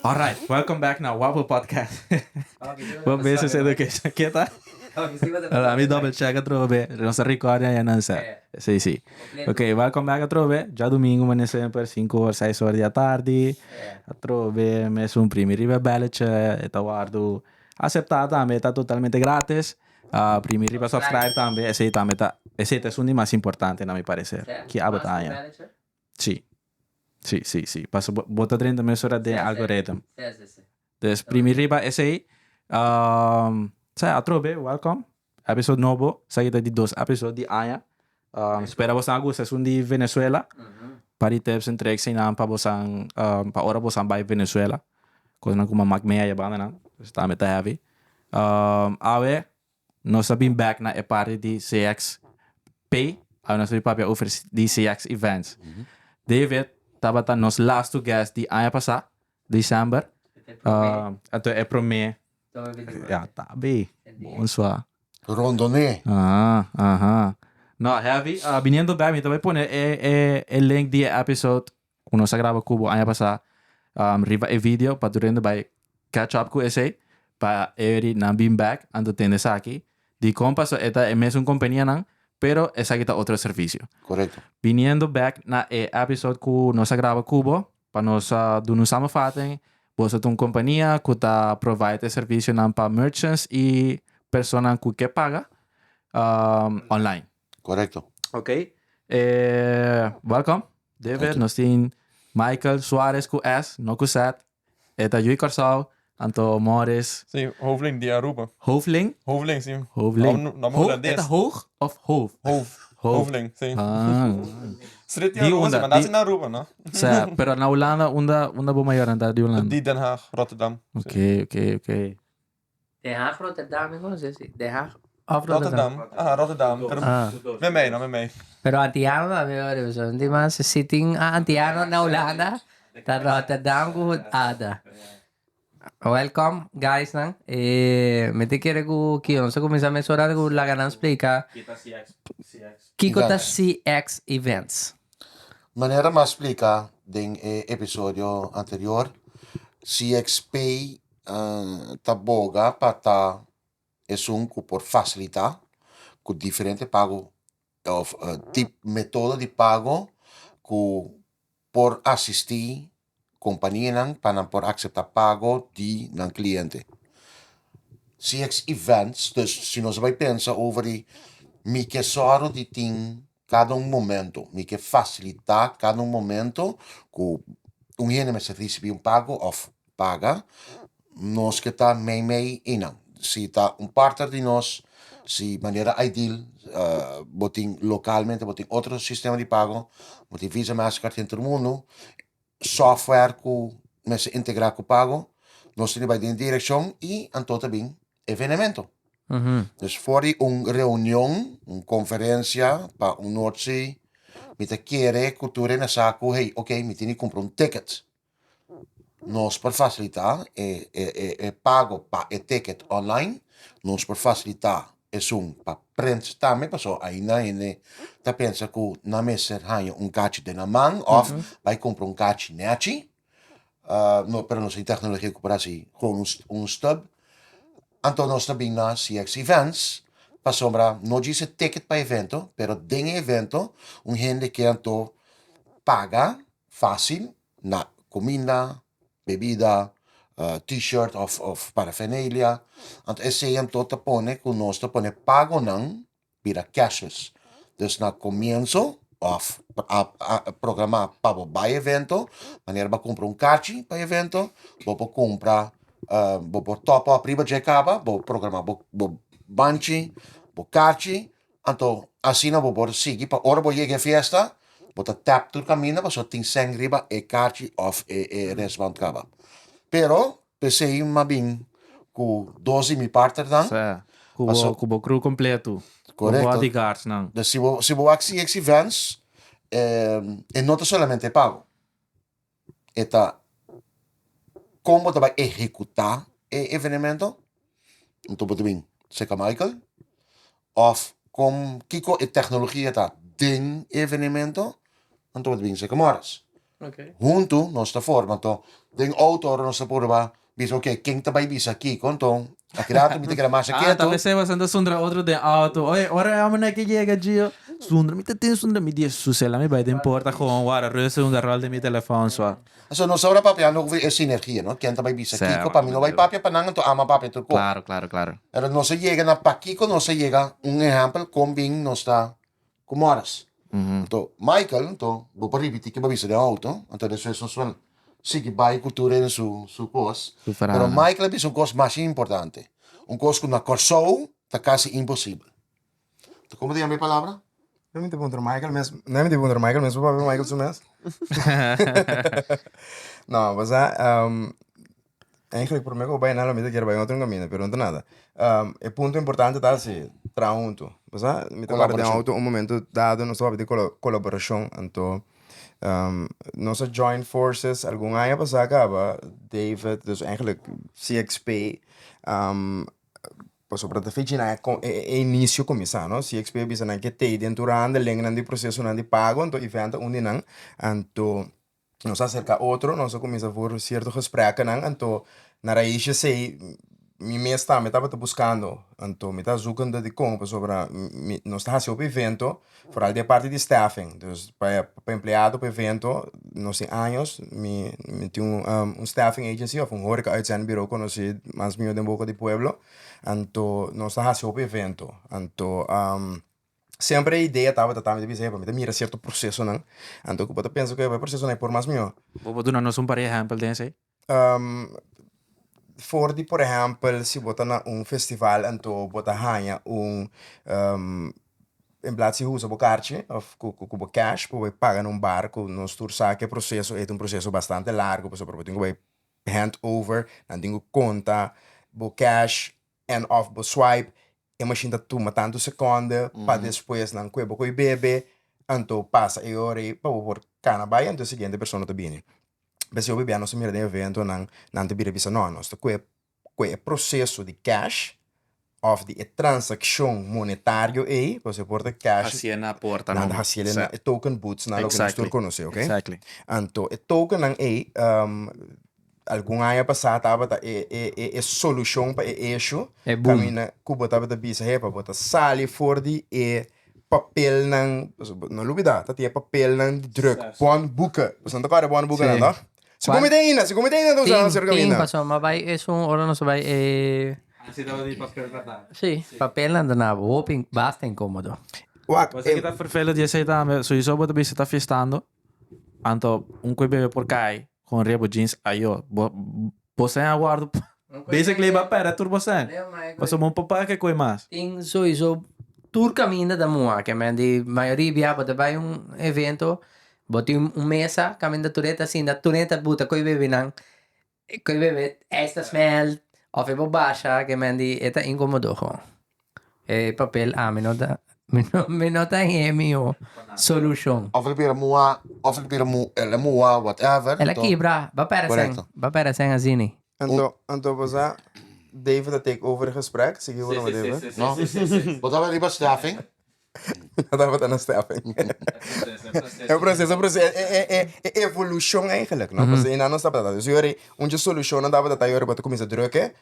Alright, welcome back na Wapo Podcast. Bo business education. Ke ta? Ami double check atrobe. Nos a record ya nan sa. Si, si. Ok, welcome back atrobe. Djadumingu mane semper, sinku or, seis or di atardi. Atrobe mes un primi riba e belletje. E ta wordu acepta tambe. E ta totalmente gratis. Primi riba subscribe tambe. Esey tambe ta, esey ta esun di mas importante na mi parecer. Ki abo ta haña. Sí. Sí, sí, sí. Paso bo, bo ta drenta mesora den algoritm. Dus primi riba esey. Um, sa, atrobe, welcome. Episode nobo. Esaki ta di dos episode di aña. Um, spera bosan a gusta esun di Venezuela. Par di tips en tricks einan pa bosan, um, pa ora bosan bai Venezuela. Cosnan cu mama mea e bandanan. Dus tambe ta heavy. Um, awe, Nos a bin bek na e parti di CXP, awe nos a bin papia over di CX Events. David tabata nos lastu guest di aña pasá, december. Anto e promé, ya ta be, bon sua. Rondoné. Aha, aha. No, heavy. Biniendo bek mi ta bai pone e e link di e episode ku nos a graba ku bo aña pasá riba e video pa tur hende bai catch up ku esei pa e nan bin bek anto tende esaki. Dikon? Pasobra e ta e mesun kompanianan pero esaki ta otro servisio. Korekto. Biniendo bek na e episode ku nos a graba ku bo pa nos a duna un samenvatting, boso ta un kompania ku ta provide e servisionan pa merchants i personanan ku ke paga online. Korekto. Ok. Welkom. David, nos tin Michael Suarez ku S, no ku Z. E ta yu di Kòrsou, anto Morris. Sí, Hoofdling di Aruba. Hoofdling? Hoofdling, sí. Hoofdling. No, no e ta hoog of hoof? Hoof. Hoof. Hoofdling, sí. Ah. Street di Di Aruba, unda? sí, maar nazi na Aruba, no? Sa, pero na Hulanda, unda, unda bo mayornan ta di Hulanda? Di Den Haag, Rotterdam. Ok, ok, ok. Den Haag, Rotterdam, mi conoce si. Den Haag of Rotterdam. Rotterdam, aha, Rotterdam. Pero Ah. met mij, no, met mij. Pero Antiano tambe ora so. Di mas si tin Antiano na Hulanda, ta Rotterdam ku Ada. Welcome guys nan. Eh, mi te kere ku ki ons a kuminsá mesora ku laga nan splika kiko ta CX Events. Manera mi a splika den e episodio anterior, CXP ta boga pa ta esun ku por fasilitá ku diferente pago òf tip metodo di pago ku por asistí kompanianan pa nan por akseptá pago di nan kliente. CX Events, dus si nos a bai pensa over di mi ke sòru di tin kada un momento, mi ke fasilitá kada un momento ku un hende mester risibí un pago òf paga, nos ke ta meimei einan. Si ta un partner di nos, si manera Ideal bo tin lokalmente bo tin otro sistema di pago, bo tin Visa, Mastercard henter mundu, software ku mester integrá ku pago, nos tin di bai den direkshon i anto ta bin evenemento. Dus for di un reunion, un konferensia pa un nochi, mi ta kere ku tur hende sa ku hey, ok, mi tin di kumpra un ticket. Nos por fasilitá e e e pago pa e ticket online, nos por fasilitá esun pa prent tambe pasobra ainda hende ta pensa ku nan mester haña un kachi den nan man òf bai kumpra un kachi nèchi. No, pero nos tin teknologia ku por hasi kon un stub. Anto nos ta bin na CX Events pasobra no djis e ticket pa evento, pero den e evento un hende ke anto paga fácil na kuminda, bebida, t-shirt òf òf parafernalia. Anto esei anto ta pone ku nos ta pone pagonan bira cashless. Dus na komienso òf a programá pa bo bai evento, manera bo a kumpra un karchi pa e evento, bo por kumpra bo por top up riba dje kaba, bo programá bo bo banchi, bo karchi, anto asina bo por sigui pa ora bo yega e fiesta bo ta tap tur kaminda pasobra tin sèn riba e karchi òf e e wristband kaba. Pero P'esei m'a bin ku dos di mi partnernan. Sa, ku bo, Paso- ku bo crew kompleto. Ku Korekto. bodyguardsnan. Dus si bo, si bo wak CX Events, e no ta solamente e pago. E ta kon bo ta bai ehekutá e evenemento, anto bo ta bin serka Michael, òf kon kiko e teknologia ta den e evenemento, anto bo ta bin serka Morris. Huntu nos ta forma anto den auto ora nos ta purba bisa ok ken ta bai bisa kiko anto aki rato mi ta keda masha Ah, ketu. ta pesey boso ta sundra otro den auto. Oye, ora e homber aki yega Gio, sundra mi ta tin sundra mi di Jesus ela mi bai den porta gewoon wara rustig un rol den mi telefon sua. So nos ora papiando over e sinergia no, ken ta bai bisa kiko pa mi no bai papia pa nan anto ama papia tur kos. Claro, claro, claro. Pero nos a yega na pakiko nos a yega un ehempel kon bin nos ta Ku Morris. Anto Michael, anto bo por ripití ke bo a bisa den outo, anto despues nos por sigui bai ku tur hende su su kos. Su verhaal. Pero Michael a bisa un kos masha importante, un kos ku na Kòrsou ta kasi imposibel. Anto komo ta yama e palabra? No mi ta puntra Michael mes, no mi ta puntra Michael mes, bo papia Michael su mes. No, bo sa, Eigenlijk prome ku bo bai nada mi ta kier bai otro kaminda pero no ta nada. E punto importante ta si traha huntu. Bo sa mi ta guarda den auto un momento dado nos ta papia di kolaborashon anto nos a join forces algun aña pasa kaba David dus eigenlijk CXP pasobra ta fecha nan e inicio kuminsá no CXP a bisa nan ke tei den tur handelingnan di prosesonan di pago anto event ta un di nan anto Nos a acerca otro, nos a cuminsa voer cierto gesprekkennan, anto na raiz esey mi mes tambe tabata buscando, anto mi ta zoekende dicon pasobra mi nos ta haci hopi evento, vooral di e parti di staffing, dus pa pa empleado pa evento nos tin años mi mi tin un un staffing agency of un horeca uitzendbureau conoci mas miho den boca di pueblo, anto nos ta haci hopi evento, anto. Semper e idea tabata ta mi ta bisa epa mi ta mira cierto procesonan anto cu bo ta pensa cu epa e procesonan e por mas miho. Bo por duna nos un par di ehempel den esey? For di por ehempel si bo ta na un festival anto bo ta haña un en plaats di usa bo karchi of cu bo cash bo bay paga na un bar cu nos tur sa cu e proceso ey ta un proceso bastante largo pasobra bo tin cu bay hand over nan tin cu conta bo cash en of bo swipe e machine ta tuma tantu seconde pa despues nan kue bo koi bebe anto pasa e ora ei pa bo por kana bai anto e siguiente persona ta bini. P'esei hopi bia nos ta mira den eventonan nan ta bira bisa no nos ta kue kue e proseso di cash of di e transakshon monetario ei pasobra e por ta cash Hasié na porta nan ta hasié na e token booths nan loke nos tur konosé oke anto e tokennan ei Algun aña pasá tabata e e e e solushon pa e issue. E boom. Kaminda ku bo tabata bisa, hepa, bo ta sali for di e papelnan, no lubidá, ta tin e papelnan di druk, bon boeken. Boso no ta kòrda e bon boekennan, Sí. tòg? Si ku mi ta ainda, si ku mi ta ainda ta usa nan Tin, ser tin, kaminda. pasobra mi a bai esun ora nos a bai e. Así tabata di papel bèrdat. Sí, papelnan ta na hopi basta inkomodo. Wak, Bo sa ki ta fervelo di esei tambe, sowieso bo ta bisa ta fiestando, anto un ku e bebe por kai, Con rebo jeans ayo bo bo sen a wordo basically ba perde tur bo sen pasobra bo no por paga ke koe mas. Tin soiso tur caminda ta mua ke men di mayoria bia bo ta bay un evento bo tin un mesa caminda tur e ta sinta tur e ta buta koe bebe nan koe bebe esta smell of e bo basha ke men di e ta incomodo gewoon. E papel ami no ta mi no ta hé miho solushon. Of el bira mua, of el bira mu, el a mua, whatever. El a kibra, ba pèrdè sèn, ba pèrdè sèn asini. Anto, anto bo sa, David a take over e gesprek, sigui bo numa David. No, bo tabata riba staffing. No tabata na staffing. E proceso, proceso, e, e, e, e evolucion eigenlijk, no? Pasobra einan nos tabata. Dus yori, un dje solucionnan tabata ta yori bo ta cuminsa drukke,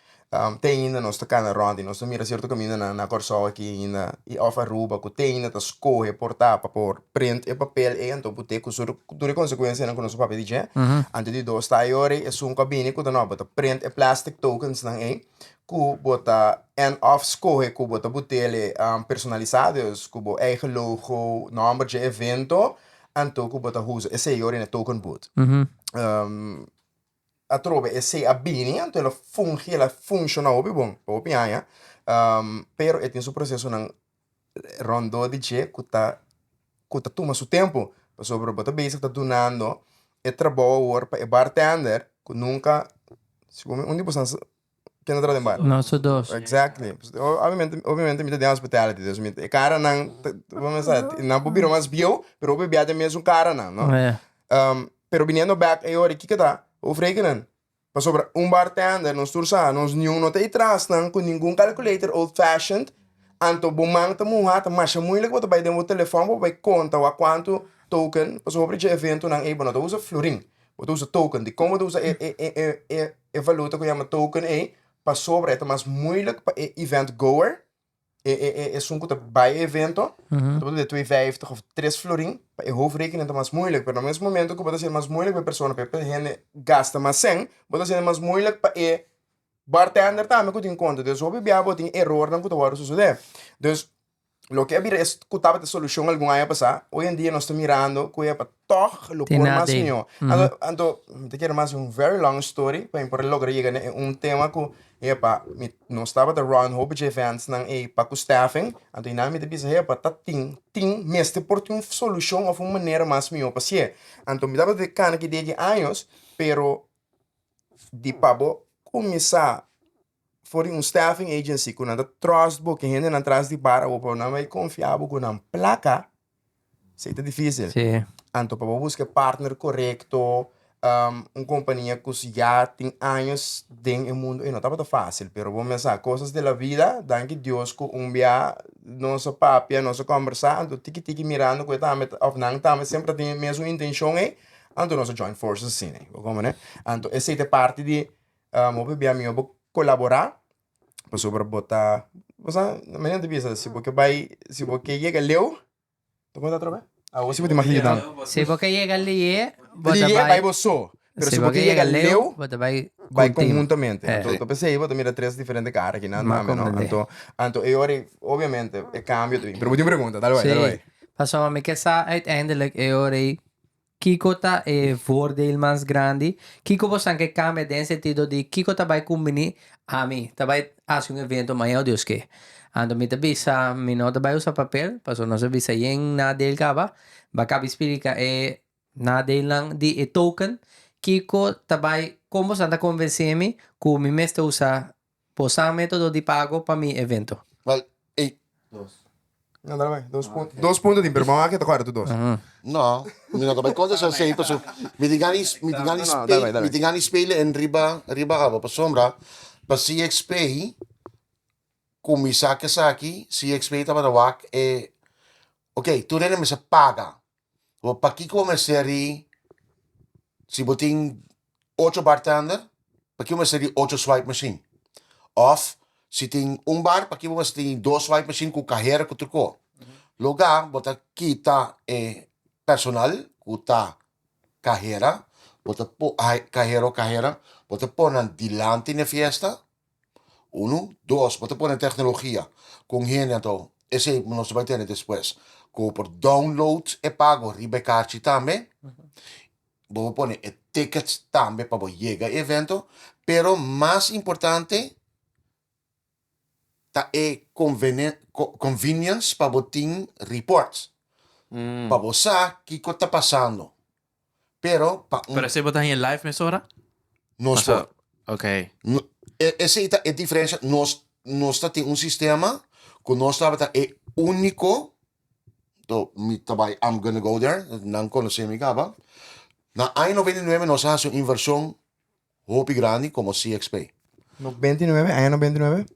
te ainda nos ta cana rond y nos ta mira cierto caminda na, na Corsou aki ainda y of Aruba cu te ainda ta scoge por ta pa por print e papel ey anto bo te cu sur tur e consecuencianan cu nos a papia di dje. Anto di dos ta yori esun cu a bini cu ta no, bo ta print e plastic tokens nan ey ku bo ta en of skohe ku bo ta butele personalisá, dus ku bo eigen logo, nòmber dje evento, anto ku bo ta usa esei ora na token booth. Atrobe esei a bini, anto el a fungi, el a funshoná hopi bon pa hopi aña, pero e tin su prosesonan rondó di dje ku ta ku ta tuma su tempu, pasobra bo ta bezig ta dunando e trabou awor pa e bartender ku nunka, segun mi un di boso ken ta traha den bar? Noso dos. Exactly. Obviamente, obviamente mi ta den hospitality, dus mi e karanan, bo mester sa, nan por bira mas bieu, pero hopi bia ta e mesun karanan, no? Pero biniendo bek e ora kiko ta? Hoofdrekenen. Pasobra un bartender, nos tur sa, nos niun no ta e trasnan ku ningun calculator old fashioned. Anto bo man ta muha, ta masha moeilijk bo ta bai den bo telefòn pa bo bai konta wak kuantu token, pasobra hopi dje eventonan ei bo no ta usa florin, bo ta usa token. Dikon bo ta usa e e e e e valuta ku yama token ei? Pasobra e ta mas moeilijk pa e event goer, e e e esun ku ta bai e evento, bo ta por duna 2,50 òf 3 florin, pa e hoofdrekening ta mas moeilijk. Pero na mes momento ku bo ta hasié mas moeilijk pa e persona, pa e hende gasta mas sèn, bo ta hasié mas moeilijk pa e Bartender tambe ku tin konta, dus hopi bia bo tin erornan ku ta wòrdu sosodé. Dus loke a bira es ku tabata e solushon algun aña pasá, hoy en dia nos ta mirando ku e pa tòg lo por mas mihó. Anto anto mi ta kere mas un very long story pa mi por logra yega na e un tema ku epa mi nos tabata run hopi dje eventsnan ei pa ku staffing, anto einan mi ta bisa epa ta tin tin mester por tin un solushon òf un manera mas mihó pa hasié. Anto mi tabata kana ki deki años pero di pa bo kuminsá for di un staffing agency ku nan ta trust bo, ku hendenan tras di bar awor pa nan bai konfia bo ku nan plaka, esei ta difísil. Anto pa bo buska e partner korekto, un kompania ku ya tin años den e mundu ei no tabata fásil, pero bo mester sa kosas de la vida, danki Dios ku un bia nos a papia, nos a kòmbersá, anto tiki tiki mirando ku e tambe òf nan tambe semper ta tin e mesun intenshon ei, Anto nos a join forces asina, bo comprende? Anto esei ta e parti di hopi bia mihó bo kolaborá pasobra bo ta, bo sa, manera nan ta bisa si bo ke bai, si bo ke yega leu, ta konta atrobe? Awor si bo tin mas yudan. Si bo ke yega lié, bo ta Lié bai bai bo so, pero si bo ke yega leu, bo ta bai bai ku un team. konhuntamente. Anto ta p'esei bo ta mira tres diferente kara akinan M'a tambe, no? comprende. Anto, anto e ora ei, obviamente, e kambio ta bin. Pero bo tin un pregunta, dale bai, dale Sí, bai. pasobra mi ke sa uiteindelijk e ora ei Kiko ta e voordeel mas grandi? Kiko bosan ke kambia den sentido di kiko ta bai kumbini? Ami ta bai hasi un evento maña o Dios ke. Anto mi ta bisa mi no ta bai usa papel pasobra nos a bisa yen nadeel kaba. Ba kabi splika e nadeelnan di e token. Kiko ta bai kon bosan ta konvensé mi ku mi mester usa Bosan metodo di pago pa mi evento. Wel, ey. Dos. No, dale bai. Dos punto. Dos punto tin, pero mama ke ta kòrda tur dos. No, mi no ta bai kontestá esei paso mi tin gana di mi tin gana di No, no, dale bai, dale mi tin gana di spelen en riba riba abo pasobra pa CXP kuminsá ku esaki CXP tabata wak e ok tur hende mester paga bo pakiko bo mester di si bo tin ocho bartender, pakiko bo mester di ocho swipe machine? Of si tin un bar, pakiko bo mester tin dos swipe machine ku kahera ku tur ko? Loga bo ta kita e personal ku ta kahera, bo ta po kahera o kahera, bo ta pone nan dilanti na e fiesta, Unu, dos, bo ta pone tecnologia con hende anto esey nos ta bay tene despues cu bo por download e pago riba e carchi tambe, bo por pone e tickets tambe pa bo yega e evento, pero mas importante ta e convenience pa bo tin reports, pa bo sa kico ta pasando. Pero pa un. Pero esei bo ta haña live mesora? Nos por. Ok. Esei ta e diferencia. Nos, nos ta tin un sistema ku nos tabata e úniko. To mi ta bai, I'm gonna go there. Nan konosé mi kaba. Na aña 99 nos a hasi un invershon hopi grandi komo CXP. 99? Aña 99?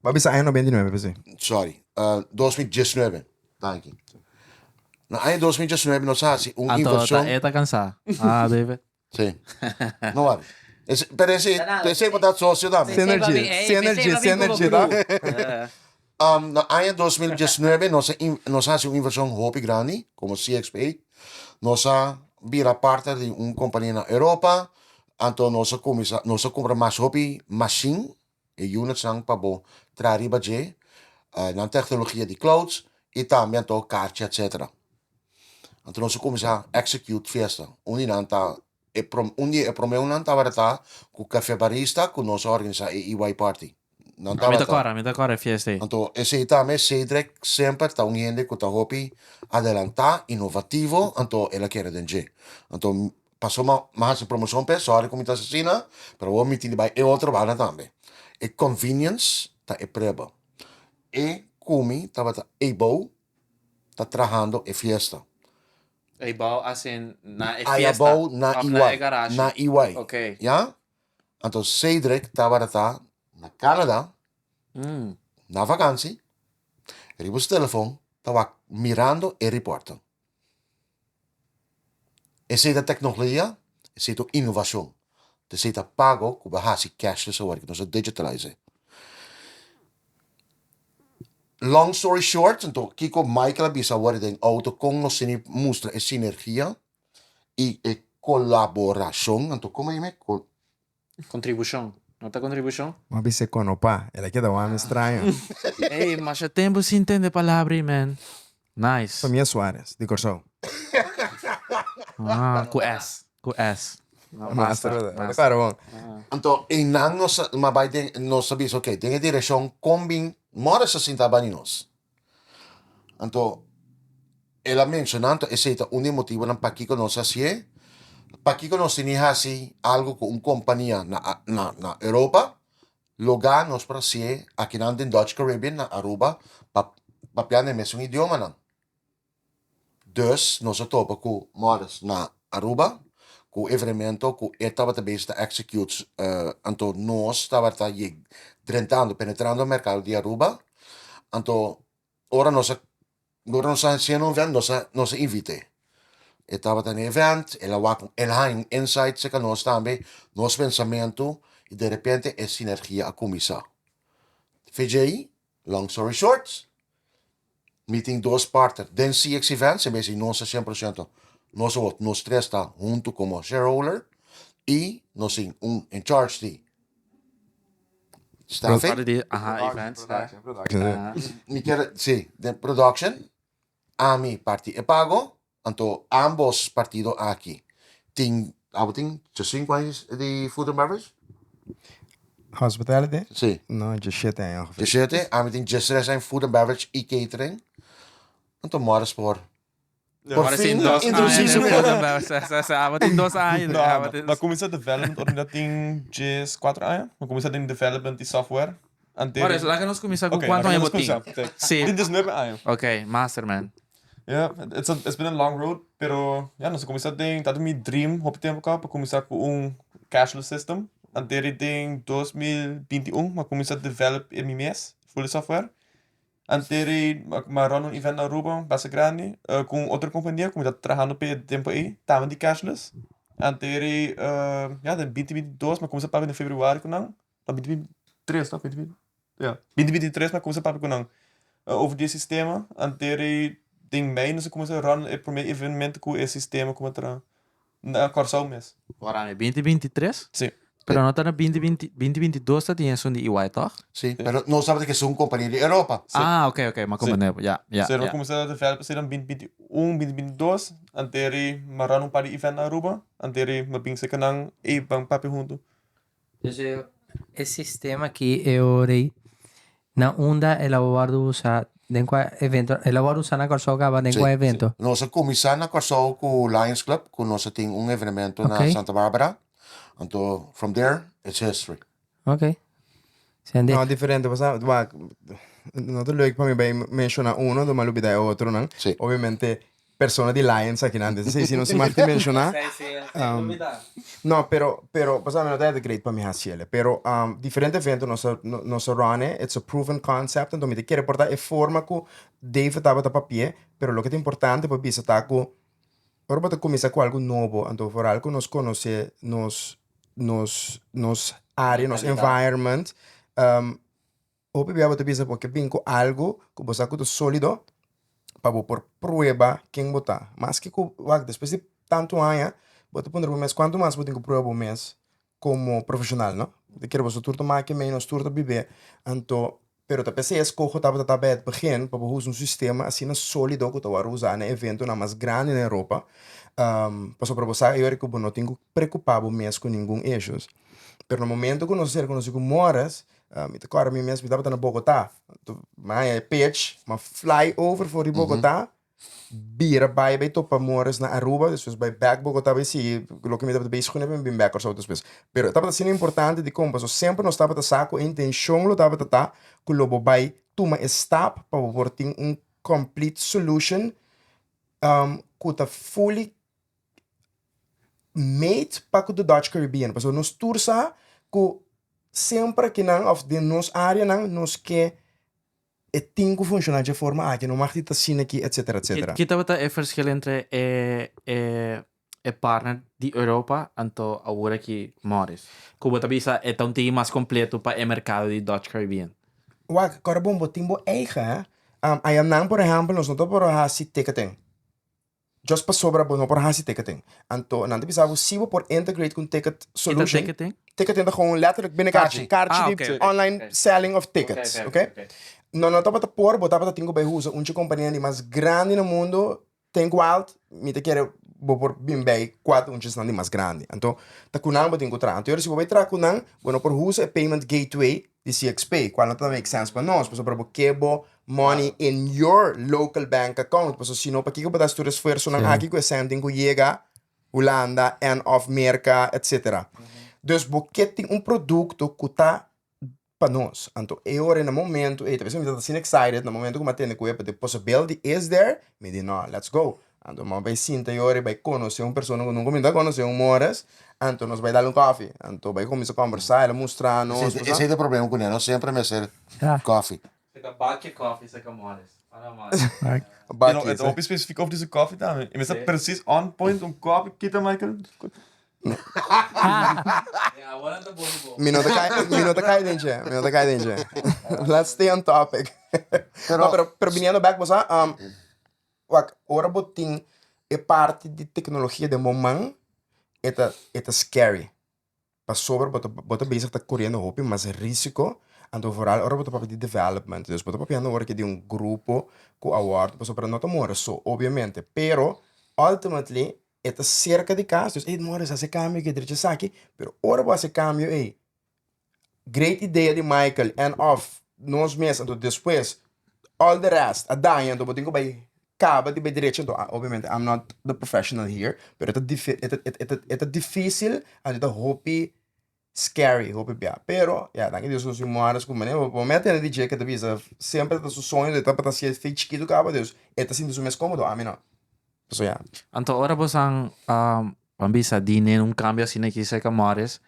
Bo a bisa aña 99 p'esei. Sorry, 2019. Danki. Na aña 2019 nos a hasi un Anto inversion. ta e ta cansá. Ah, David. Sí. No worry. Ese, pero ese, ese bo ta socio tambe. Synergy, synergy, synergy ta. Na aña 2019 nos a in, nos a hasi un inversion hopi grandi como CXP. Nos a bira partner di un compania na Europa. Anto nos a cuminsa, nos a cumpra mas hopi machine E unitsnan pa bo traha riba dje, nan tecnologia di clouds y tambe anto karchi etcetera. Anto nos a cuminsa execute fiesta. Un di nan ta e prom un di e promeunan tabata ta cu Cafe Barista cu nos a organisa e EY party. Nan Mi ta tabata. kòrda, mi ta kòrda e fiesta ei. Anto esei tambe Cedric semper ta un hende cu ta hopi adelanta, innovativo, anto el a kere den dje. Anto Pasobra mi a hasi promocion p'e, sorry ku mi ta hasi asina, pero awor mi tin di bai e otro banda tambe. E convenience ta e prueba. E ku mi tabata eibou ta trahando e fiesta. Eibou as in na e Aya fiesta bou na of na EY, e garage? na EY. Ok. Ya? Anto Cedric tabata ta na Canada na vakansi. Riba su telefon ta wak mirando e reportnan. Esei ta teknologia, esei ta un inovashon. Esei ta pago ku bo a hasi cashless awor ku nos a digitalize. Long story short, anto kiko Michael a bisa awor den auto kon nos tene mustra e sinergia i e kolaborashon, anto komo e yama? Kontribushon. No ta kontribushon? M'a bis'é konopa. El a keda wami straño. Ey, masha tempu sin tende palabra ei, man. Nice. Famia Suarez, di Kòrsou. Ah, ku S. Ku S. No, master. Master. Klaro bon. Anto, einan nos a, m'a bai den, nos a bisa, ok, den e direkshon kon bin Morris a sinta bani nos. Anto, el a menshoná, anto esei ta un di e motibunan pakiko nos hasié, pakiko nos tene hasi algu ku un kompania na na na Europa, logá nos por hasié akinan den Dutch Caribbean na Aruba pa papia na e mesun idiomanan. Dus nos a topa ku Morris na Aruba ku evenemento ku e tabata bezig ta execute anto nos tabata drentando penetrando merkado di Aruba anto ora nos a ora nos a hasiendo un event nos a nos a invit'é e tabata na e event el a wak el a haña un insight serka nos tambe nos pensamentu i derepente e sinergia a kuminsá. Vj long story short Mi tin dos partner den CX Events, en bes di nos a 100%, nos awor, nos tres ta huntu como shareholder y nos tin un in charge di staffing. Parte di, aha, events. Production, production. Aha. Mi kier, si, den production, ami parti e pago, anto ambos partido aki tin, abo tin 5 aña di food and beverage? Hospitality? Si. No, 17 aña ongeveer. 17, ami tin 13 aña food and beverage y catering. Anto Morris por por Morris tin fin dos introduci aña su den food and beverage. Abo tin dos aña. No, Abo no. tin- Ma cuminsa development ora mi ta tin 14 aña. Mi cuminsa den development di software. Antes Morris, laga nos cuminsa cu Ok, cuanto laga aña nos bo tin. cuminsa. Si. Tin 19 aña. Ok, master man. Yeah, it's a, it's been a long road, pero ja, nos a cuminsa den, ta mi dream hopi tempo caba pa cuminsa cu un cashless system. Anteri den 2021 m'a cuminsa develop e mi mes, full software. Anteri m'a run un event na Aruba basta grandi cu un otro compania cu mi ta trahando p'e tempo ey, tambe di cashless. Anteri ja, den 2022 m'a cuminsa papia den februari cu nan. Ta 2023 no? 2023 ya. 2023 mi a kuminsá papia ku nan over di e sistema. Antes den mei nos a kuminsá run e promé evenemento ku e sistema ku mi a traha na Kòrsou mes. Ora mi 2023? Sí. Pero no ta na 2020, 2022 ta tin esun di EY tòg? Sí, pero nos tabata ke esun kompania di Europa. Sí. Ah, oké, oké, mi a komprendé bo. Ya, ya, Sí, nos ya. a kuminsá develop esei den 2021, 2022. Antes mi a run un par di event na Aruba. Antes mi a bin serka nan ey ban papia huntu. Dus e sistema aki e ora ei na unda el a wòrdu usá den kua evento? El a wòrdu usá na Kòrsou kaba den Sí, kua evento? Nos a kuminsá na Kòrsou ku Lions Club ku nos a tin un evenemento na Ok. Santa Barbara. Anto from there it's history. Ok. Sende. No, diferente. Pasa, wak, no ta leuk pa mi bai menshoná uno, anto mi a lubidá e otronan. Sí. Obviamente, persona di Lions aki nan, esei si no si mag di menshoná. No, pero, pero, pasobra mi no ta e great pa mi hasi ele, pero diferente evento nos a, nos a run e, it's a proven concept, anto mi ta kere por ta e forma ku David tabata papia, pero loke ta importante pa bisa ta ku ora bo ta kuminsá ku algu nobo, anto vooral ku nos konosé nos, nos, nos área, nos environment, Hopi bia bo ta bisa bo ke bin ku algu ku bo sa ku ta solido pa bo por prueba ken bo ta. Maske ku wak despues di tantu aña bo ta puntra bo mes kuantu mas bo tin ku prueba bo mes komo profeshonal no. Bo ta kere boso tur ta make mei nos tur ta bib'é anto pero ta p'esei e skoho tabata ta bij het begin pa bo usa un sistema asina solido ku ta wòrdu usa na eventonan mas grandi na Europa pasobra bo sa e ora ku bo no tin ku preokupa bo mes ku ningun issues. Pero na momento ku nos a ser konosí ku Morris Mi ta kòrda mi mes, mi tabata na Bogotá. Mi haña e pitch, mi a fly over for di Bogotá, bira bai bai topa Morris na Aruba, despues bai bèk Bogotá bai sigui loke mi tabata bezig kuné, mi bin bèk Kòrsou despues. Pero e tabata asina importante dikon, pasobra semper nos tabata sa ku e intenshon lo tabata ta ku lo bo bai tuma e stap pa bo por tin un complete solution ku ta fully made pa ku the Dutch Caribbean pasobra nos tur sa ku semper akinan òf den nos areanan nos ke E tin ku funshoná dje forma aki, no mag di ta asina aki, etsetera, etsetera. Ki tabata e verschil entre e e e partner di Europa anto awor aki Morris? Ku bo ta bisa e ta un tiki mas kompleto pa e merkado di Dutch Caribbean. Wak, kòrda bon, bo tin bo eigen, hè. Ayanan, por ehèmpel, nos no ta por hasi ticketing. Just pasobra bo no por hasi ticketing. Anto nan ta bisa bo si bo por integrate ku un ticket solution. Kita ticketing? Ticketing ta gewoon letterlijk binnenkaartje. Kaartje. Kaartje Ah, di oké, oké, online oké. selling of tickets, Oké, oké? oké, oké. No no tabata por, bo tabata tin ku bai usa un dje kompania di mas grandi na mundo, Think Wild, mi ta kere bo por bin bai kua ta un dje esnan di mas grandi. Anto ta ku nan bo tin ku traha. Anto yora si bo bai traha ku nan, bo no por usa e payment gateway di CXP, kual no ta make sense pa nos, pasobra bo ke bo money in your local bank account, pasobra si no pakiko bo ta hasi tur esfuersonan aki ku e sèn tin ku yega Hulanda en of Merka etcetera. Dus bo ke tin un produkto ku ta pa nos. Anto e ora na momento ei, ta bisa mi ta asina excited na momento ku mi a tende ku e the possibility is there, mi di no, let's go. Anto mi a bai sinta e ora i bai konosé un persona ku nunka mi ta konosé, un Morris, anto nos bai dal un kòfi, anto bai kuminsá kòmbersá, el a mustra nos. Esei ta e problema kuné, nos semper mester kòfi. Seka bakje koffie, seka Morris. Ana Morris. Pero e ta hopi specifiek over deze koffie tambe. E mester precies on point un koffie. Kita Michael. Ja, awor nan ta bobo bobo. Mi no ta kai, mi no ta kai den dje, mi no ta kai den dje. Let's stay on topic. Pero, No, pero, pero biniendo back, bo sa, um, wak, ora bo tin e parti di teknologia den bo man, e ta, e ta scary. Pasobra bo ta bo ta bezig ta koriendo hopi mas risiko, anto vooral ora bo ta papia di development, dus bo ta papiando ora ke di un grupo ku a wòrdu pasobra no ta more so obviamente, pero ultimately e ta serka di kas, dus ey Morris hasi e kambio aki drecha esaki, pero ora bo hasi e kambio ey great idea di Michael en of nos mes anto despues all the rest a daña anto bo tin ku bai kaba di bai derecho anto obviamente I'm not the professional here pero e ta e ta e ta e ta dificil anto e ta hopi scary hopi bia pero ya danki Dios nos tin Morris ku manera bo mi a tende di dje ke ta bisa semper ta su soño di tabata hasié fe chikitu kaba dus e ta sinti su mes komodo ami no so ya. Anto ora bo san ban bisa di nen un kambio asina ki serka Morris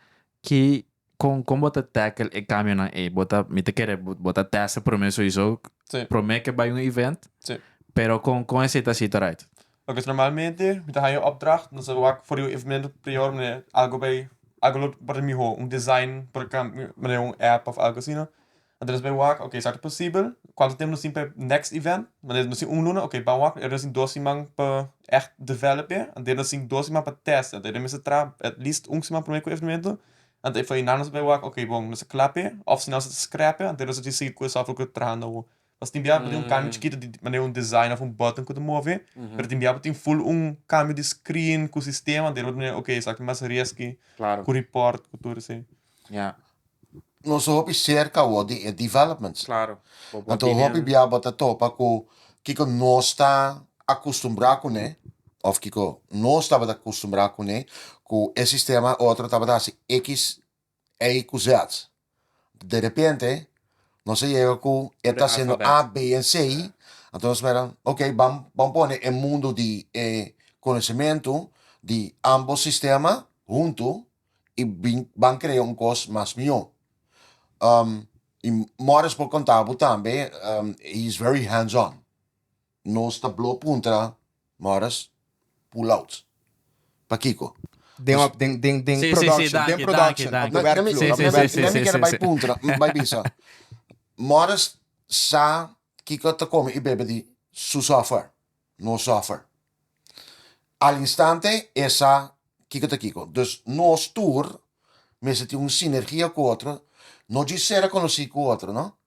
ki Kon kon bo ta tackle e kambionan ei? Bo ta, mi ta kere bo ta test e prome soiso Sí. prome ke bai un event. Sí. Pero kon kon esei ta sita right? Oké, so normalmente mi ta haña un opdracht, nos ta wak for di un evenemento prior manera algo bai algo lo por ta mihó, un design por cambia manera un app of algo asina. Anto nos bai wak, oké, esaki ta posibel, kuantu tempu nos tin pa e next event? Manera nos tin un luna, oké, ban wak, nos tin dos siman pa ègt develop e, anto nos tin dos siman pa test, anto mester traha at least un siman promé ku e evenemento. Anto e fo'i nan nos bai wak, oké, bon, nos ta kla p'e, òf si nos ta scrap e, anto nos ta sigui ku e software ku ta trahando awor. Pasobra tin bia bo tin un kambio chikitu di manera un design òf un button ku ta move, pero tin bia bo tin full un kambio di screen ku sistema, anto bo ta mira, oké, esaki mas risky ku report ku tur esei. Ya. Nos ta hopi serka awor di e developments. Claro. Anto hopi bia bo ta topa ku kiko nos ta akustumbrá kuné òf kiko nos tabata akustumbrá kuné ku e sistema otro tabata hasi x, y ku z. De repente nos a yega ku e ta hasiendo A, B en C, anto nos mira ok ban ban pone e mundu di e konosementu di ambos sistema huntu i bin ban krea un kos mas mihó. I Morris por konta bo tambe he is very hands on. Nos ta blo puntra Morris pull out. Pakiko? Den op den den den Sí, sí, sí, production, danki, den production, danki, op de danki. werkvloer, Sí, op sí, de sí, werkvloer. sí, Mi sí, kere bai sí. puntra, bai bisa. Morris sa kiko ta kome i bebe di su software, nos software. Al instante e sa kiko ta kiko. Dus nos tur mester tin un sinergia ku otro, no djis sera konosí ku otro, no?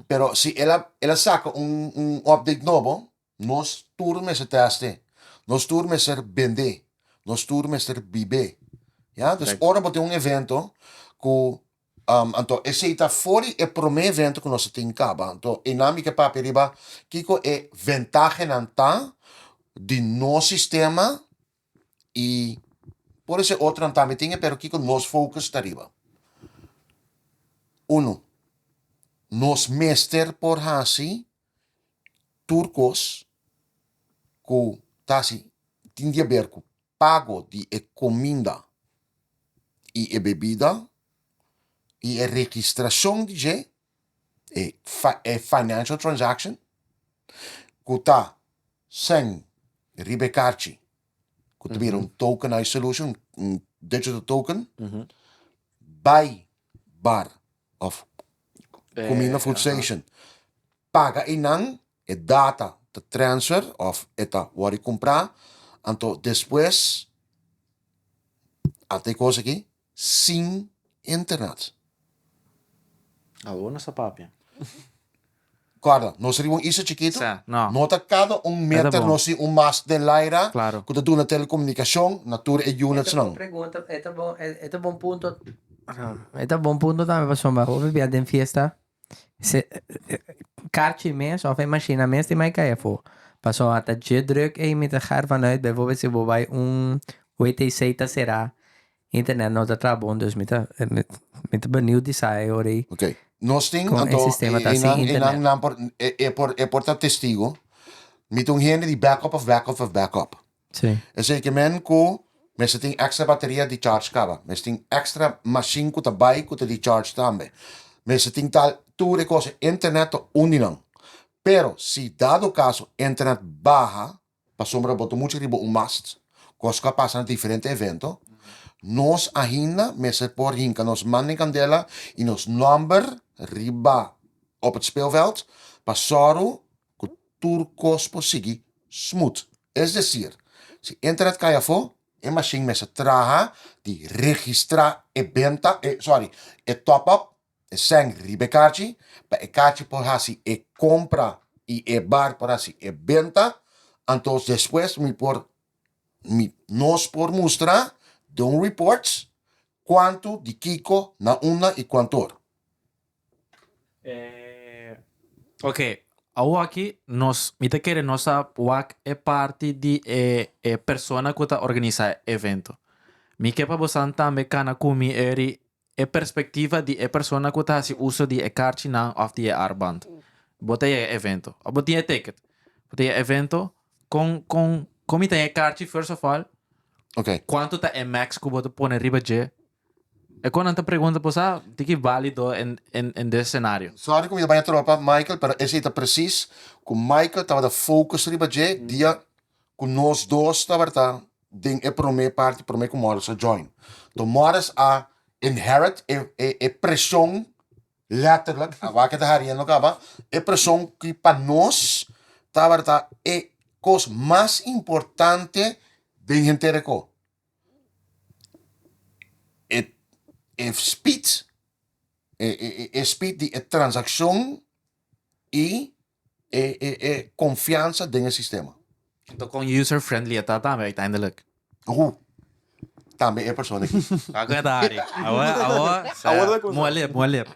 Pero si el a el a saka un un update nobo, nos tur mester test'e, nos tur mester bend'é, nos tur mester bib'é, ya. Dus ora bo tin un evento ku anto esei ta for di e promé evento ku nos a tin kaba. Anto einan mi ke papia riba kiko e ventahenan ta di nos sistema i por esei otronan tambe tin e pero kiko nos focus ta riba. Uno, nos mester por hasi tur kos ku ta hasi tin di aber ku pago di e kuminda i e bebida i e registrashon di dje. E e financial transaction ku ta sèn riba e karchi ku ta bira un tokenized solution, un digital token, bai bar of kuminda food station paga einan e data ta transfer of e ta wòrdu kumprá anto despues ata e kos aki sin internet. Awor nos ta papia. Kòrda, nos riba un isla chikitu, Sa, no. no ta kada un E ta meter bon. nos tin un mast den laira Claro. ku ta duna telekomunikashon na tur e E ta bon unitsnan. pregunta, e ta bon, e ta bon punto, e ta bon punto tambe pasobra hopi bia den fiesta se karchi mes of e mashina mes tin mai kai afó. Pasobra ta dje druk ei mi ta gaar vanuit, bijvoorbeeld si bo bai un WTC ta será Internet no ta traha bon, dus mi ta mi ta benieuwd di sa e ora ei. Ok. Nos tin, Con e anto, sistema ta sin einan, internet. einan nan por, e, e por, e por ta testigo. Mi ta un hende di backup of backup of backup. Sí. Esei ke men ku mester tin extra bateria di charge kaba. Mester tin extra machine ku ta bai ku ta di charge tambe. Mester tin tal, tur e kos. Internet ta un di nan. Pero si dado kaso internet baha, Pasobra bo ta mucha riba un mast, kos ku a pasa na diferente evento, nos ainda mester por hinka nos man den kandela i nos nòmber riba op het speelveld pa sòru ku tur kos por sigui smooth. Es desir, si internet kai afó, e mashin mester traha di registrá e benta, e sorry, e top up E sèn riba e karchi, pa e karchi por hasi e kompra i e bar por hasi e benta, anto despues mi por, mi, nos por mustra den un reports kuantu di kiko, na unda i kuantu or. Ok, awoki nos, mi ta kere nos a wak e parti di e e persona ku ta organisa e evento. Mi ke pa bosan tambe kana ku mi eri E perspectiva di e persona cu ta haci uso di e kaartjinan of di e armband. Bo ta yega e evento of bo tin e ticket. Bo ta yega e evento, con con con mi ta e kaartji first of all? Ok. Cuanto ta e max cu bo ta pone riba dje? E con nan ta pregunta bo sa tiki valido en en en des scenario. Sorry cu mi ta baña tropa Michael, pero esey ta precies cu Michael tabata focus riba dje dia cu nos dos tabata den e prome parti prome ku Morris a join. To Morris a inherit e e e preshon letterlijk, a wak e ta hariendo kaba, e preshon ki pa nos tabata e kos mas importante den henter e ko. E e speed, e e e speed di e transakshon i e e e konfiansa den e sistema. Anto kon user friendly e ta tambe uiteindelijk? Hu, tambe e persona aki. Kiko e ta hari? Awor, awor, Awor ta kuminsá. Moa lip, moa lip.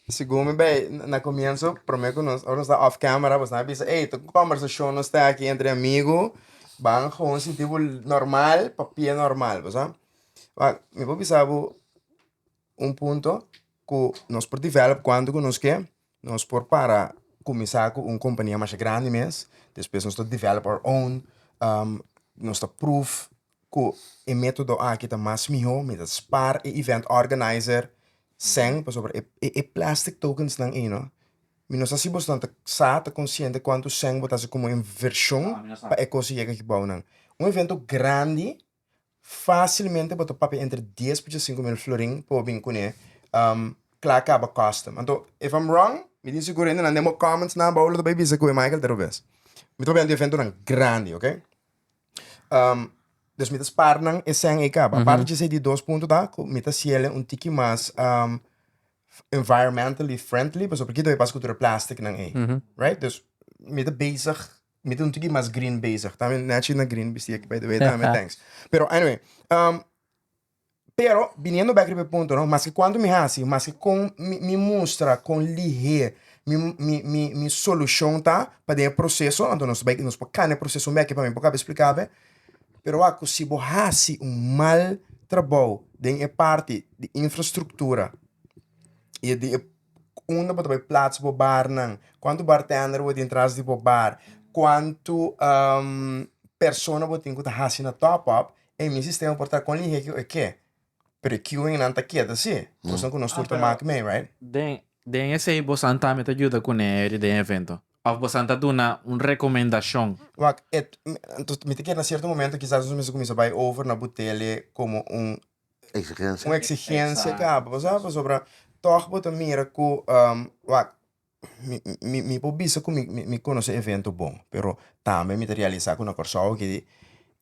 Segun mi bay na comienzo, prome cu nos, ora nos ta off camera, bos nan a bisa, ey, ta un conversacion nos ta aki entre amigo, ban gewoon sinti bo normal, papia normal, bo sa. Wak, mi por bisa bo un punto cu nos por develop cuanto cu nos ke, Nos por para kuminsá ku un kompania masha grandi mes, despues nos ta develop our own, nos ta proof ku e metodo aki ta mas mihó, mi ta spaar e event organizer sèn pasobra e e plastic tokens nan ei no, mi no sa si bosnan ta sa, ta konsiente kuantu sèn bo ta hasi komo invershon pa e kos yega kibounan. Un evento grandi Fácilmente bo ta papia entre dies pa diesinco mil florin pa bo bin kuné kla kaba custom. Anto, if I'm wrong, mi tin sigur hende nan den bo comments nan abou lo ta bai bisa ku e Michael ta robes. Mi ta papia di eventonan grandi, ok? Dus mi ta spaar nan e sèn ei kaba. Aparte dje esei di dos punto ta ku mi ta hasiel un tiki mas environmentally friendly pasobra kiko ta bai pasa ku tur e plastic nan ei, right? Dus mi ta bezig Mi ta un tiki mas green bezig. Tambe nechi na green bisti aki by the way tambe thanks. Pero anyway, um, pero biniendo back riba e punto no, maske cuanto mi hasi, maske con mi, mi mustra con lihé mi, mi, mi, mi solucion ta pa den e proceso, anto nos bai nos por cana e proceso un beki pa mi por caba explica be. Pero wak cu si bo hasi un mal trabou den e parti di infrastructura y di e Unda bo ta bai plats bo barnan? Kuantu bartender bo tin tras di bo bar? Kuantu persona bo tin ku ta hasi na top up? Ey mi sistema por ta kon lihé ku e ke, pero e queuing nan ta keda si. Kosnan ku nos tur ta mak mee, right? Den. Den esei bosan tambe ta yuda kuné eri den evento? Òf bosan ta duna un rekomendashon? Wak, et, anto mi ta kere na sierto momento kisas nos mester kuminsá bai over na butele komo un Exigensia. un exigensia kaba, bo sa? Pasobra tòg bo ta mira ku, wak, mi mi mi por bisa ku mi mi konosé evento bon, pero tambe mi ta realisá ku na Kòrsou aki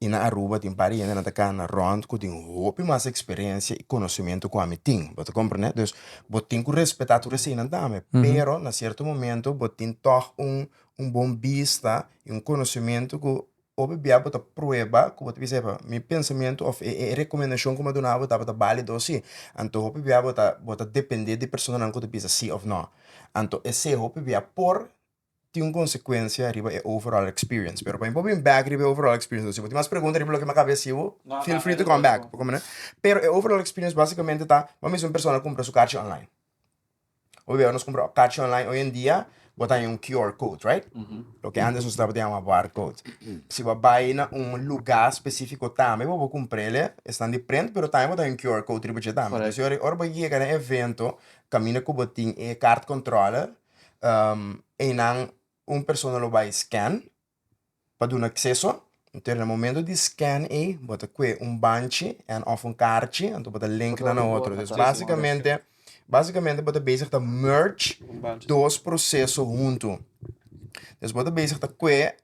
i na Aruba tin par di hendenan ta kana rònt ku tin hopi mas eksperensia i konosementu ku ami tin, bo ta komprendé? Dus bo tin ku respetá tur eseinan tambe, pero na sierto momento bo tin tòg un un bon bista i un konosementu ku Hopi bia bo ta prueba ku bo ta bisa epa mi pensamentu òf e e rekomendashon ku mi a duna bo tabata bálido si. Anto hopi bia bo ta bo ta dependé di personanan ku ta bisa si òf nò. Anto esei hopi bia por tin un konsekuensia riba e overall experience. Pero pa mi por bin bèk riba e overall experience si bo tin mas pregunta riba loke mi a kaba di hasi bo feel free to come back. Bo komprende? Pero e overall experience basikamente ta bo a mester un persona kumpra su karchi online. Hopi bia nos kumpra karchi online hoy en dia bo ta haña un QR code, right? Loke antes nos tabata yama barcode. Si bo a bai na un lugá spesífiko tambe bo por kumpr'el, esnan di print, pero tambe bo ta haña un QR code riba dje tambe. Entonces ora ora bo yega na e evento kaminda ku bo tin e kaartcontrole, einan un persona lo bai scan pa duna akseso. Entonces na momento di scan ei bo ta kue un banchi en of un karchi anto bo ta link nan na otro. Dus basikamente basikamente bo ta bezig ta merge dos proseso huntu. Dus bo ta bezig ta kue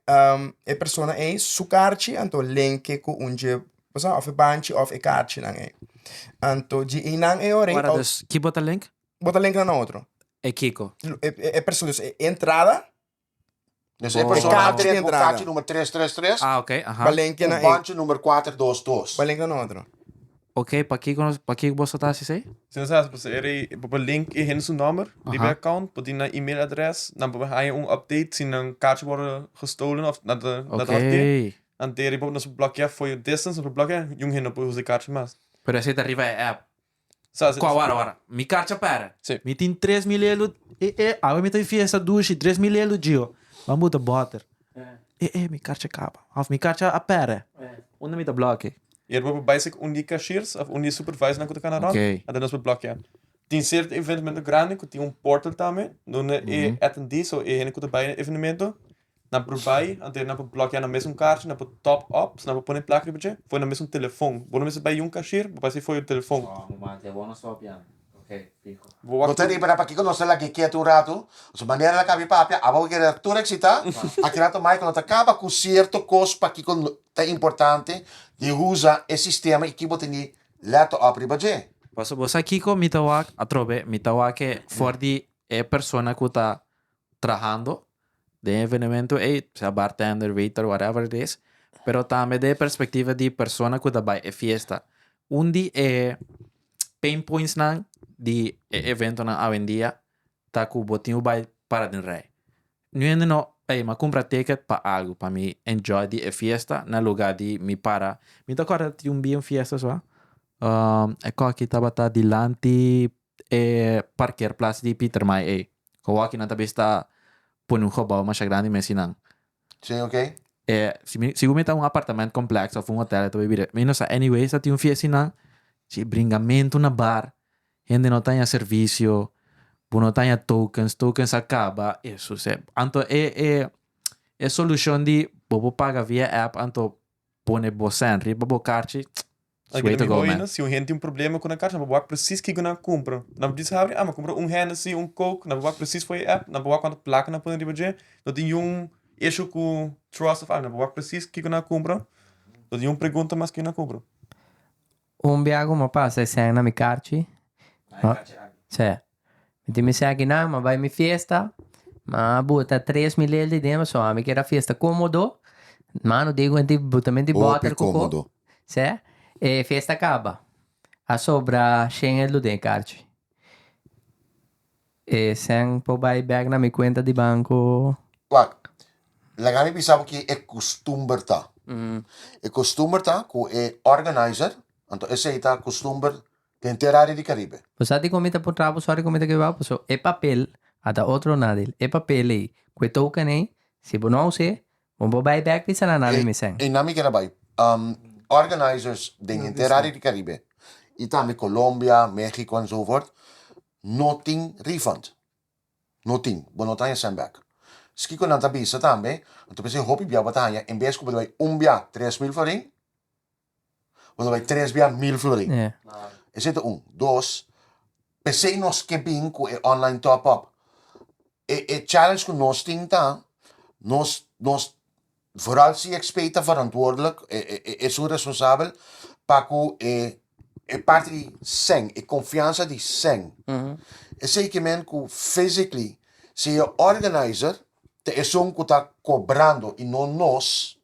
e persona ei su karchi anto link'e ku un dje bo sa of e banchi of e karchinan ei. Anto dje einan e ora ei. Ora dus ki bo ta link? Bo ta link nan na otro. E kiko? E persona dus e entrada. Dus e persona a drenta ku kachi number tres tres tres. Ah, ok, aha. Balenkia na e. Banchi number kuater dos dos. Balenkia na otro. Ok, pakiko nos, pakiko boso ta hasi esei? Si nos hasi pasobra e rei bo por link e hende su nomber riba e account, bo tin nan email adres, nan por haña un update si nan kachi wòrdu gestolen òf nan ta nan ta hòrt'é. Anto e rei bo nos por blòkea for your distance, nos por blòkea, un hende no por usa e kachi mas. Pero esei ta riba e app. Sa, Kua wara wara? Mi karcha pera. Sí. Mi tin 3000 elo. E e, awe mi ta di fiesta dushi, 3000 elo gio. Ban buta boter. E e, mi karcha kaba. Of mi karcha a pera. Unda mi ta bloke? Hier bo por bai sek un di cashiers of un di supervisornan ku ta kana rònt, Oké. anto nos por blòkea. Tin sierto evenemento grandi ku tin un portal tambe, donde e attendees o e hende ku ta bai na e evenemento Nan por bai, anto nan por blòkea nan mesun karchi, nan por top up, nan por pone plaka riba dje, for nan mesun telefon. Bo no mester bai un kashier, bo bai for yo telefon. Oh, mi mante, bo no stop ya. Ok, fiho. Bo wak No ta riba pakiko nos ta lag'é ketu un ratu. Su manera la kabi papia, abo a keda tur eksitá. Aki rato Michael no ta kaba ku sierto kos pakiko ta importante di usa e sistema i ki bo tin di lèt op riba dje. Pasobra bo sa kiko mi ta wak atrobe, mi ta wak e for di e persona ku ta trahando den evenemento ey, sea bartender, waiter, whatever it is, pero tambe den e perspectiva di persona cu ta bay e fiesta. Un di e pain points nan di e eventonan awendia ta cu bo tin cu bay para den rij. Nu hende no, ey, mi a cumpra ticket pa algo, pa mi enjoy di e fiesta na lugar di mi para. Mi ta corda tin un bia un fiesta so, e coki tabata dilanti e parkeerplaats di Pietermaai ei. Hoaki nan ta bisa ta pone un gebouw masha grandi mes nan. Sí, ok. E, si mi, sigur mi ta un apartament complex of un hotel ta bibir. Mi no sa, anyways, ta tin un fiesta nan. Si bringamento na bar, hende no ta haña servicio, bo no ta haña tokens, tokens a caba, eso se. Anto e e e solucion di bo por paga via app anto pone bo sèn riba bo karchi, it's way to go man. Si un hende tin un problema ku nan karchi, nan por wak presis kiko nan a kumpra. Nan por bisa habri, ah, mi a kumpra un Hennessy, un Coke, nan por wak presis for e app, nan por wak kuantu plaka nan pone riba dje. No tin niun issue ku trust of algu, nan por wak presis kiko nan a kumpra. No tin niun pregunta mas kiko nan a kumpra. Un bia ku mi a pasa e sèn na mi karchi, sè, mi tin mi sèn akinan, mi a bai mi fiesta, mi a buta tres mil el di den pasobra ami kier a fiesta komodo, mano di ku di buta mi di Hopi bòter ku kok, komodo. sè, e fiesta a kaba, a sobra shen el den e karchi. E sèn por bai bèk na mi kuenta di banko. Wak, laga mi bisa bo ki e kustumber ta. E kustumber ta ku e organizer, anto esei ta kustumber den henter área di Karibe. Bo sa dikon mi ta puntra bo sòri ku mi ta kibra bo? Pasobra e papel a ta otro nadel. E papel ei ku e token ei, si bo no us'é, bo por bai bèk bisa nan ami mi sèn. Ei nan mi keda bai. Organizers den henter área di Karibe i tambe Colombia, Mexico enzovoort no tin refund. No tin, bo no ta haña sèn bèk. Kiko nan ta bisa tambe, anto p'esei hopi bia bo ta haña en bes ku bo ta bai un bia 3000 florin, bo ta bai tres bia 1000 florin. Esei ta un. Dos, p'esei nos ke bin ku e online top up. E e challenge ku nos tin ta, nos nos vooral CXP ta verantwoordelijk, e e esun responsabel pa ku e e parti di sèn, e konfiansa di sèn. Esei ke men ku physically si e organizer ta esun ku ta kobrando i no nos,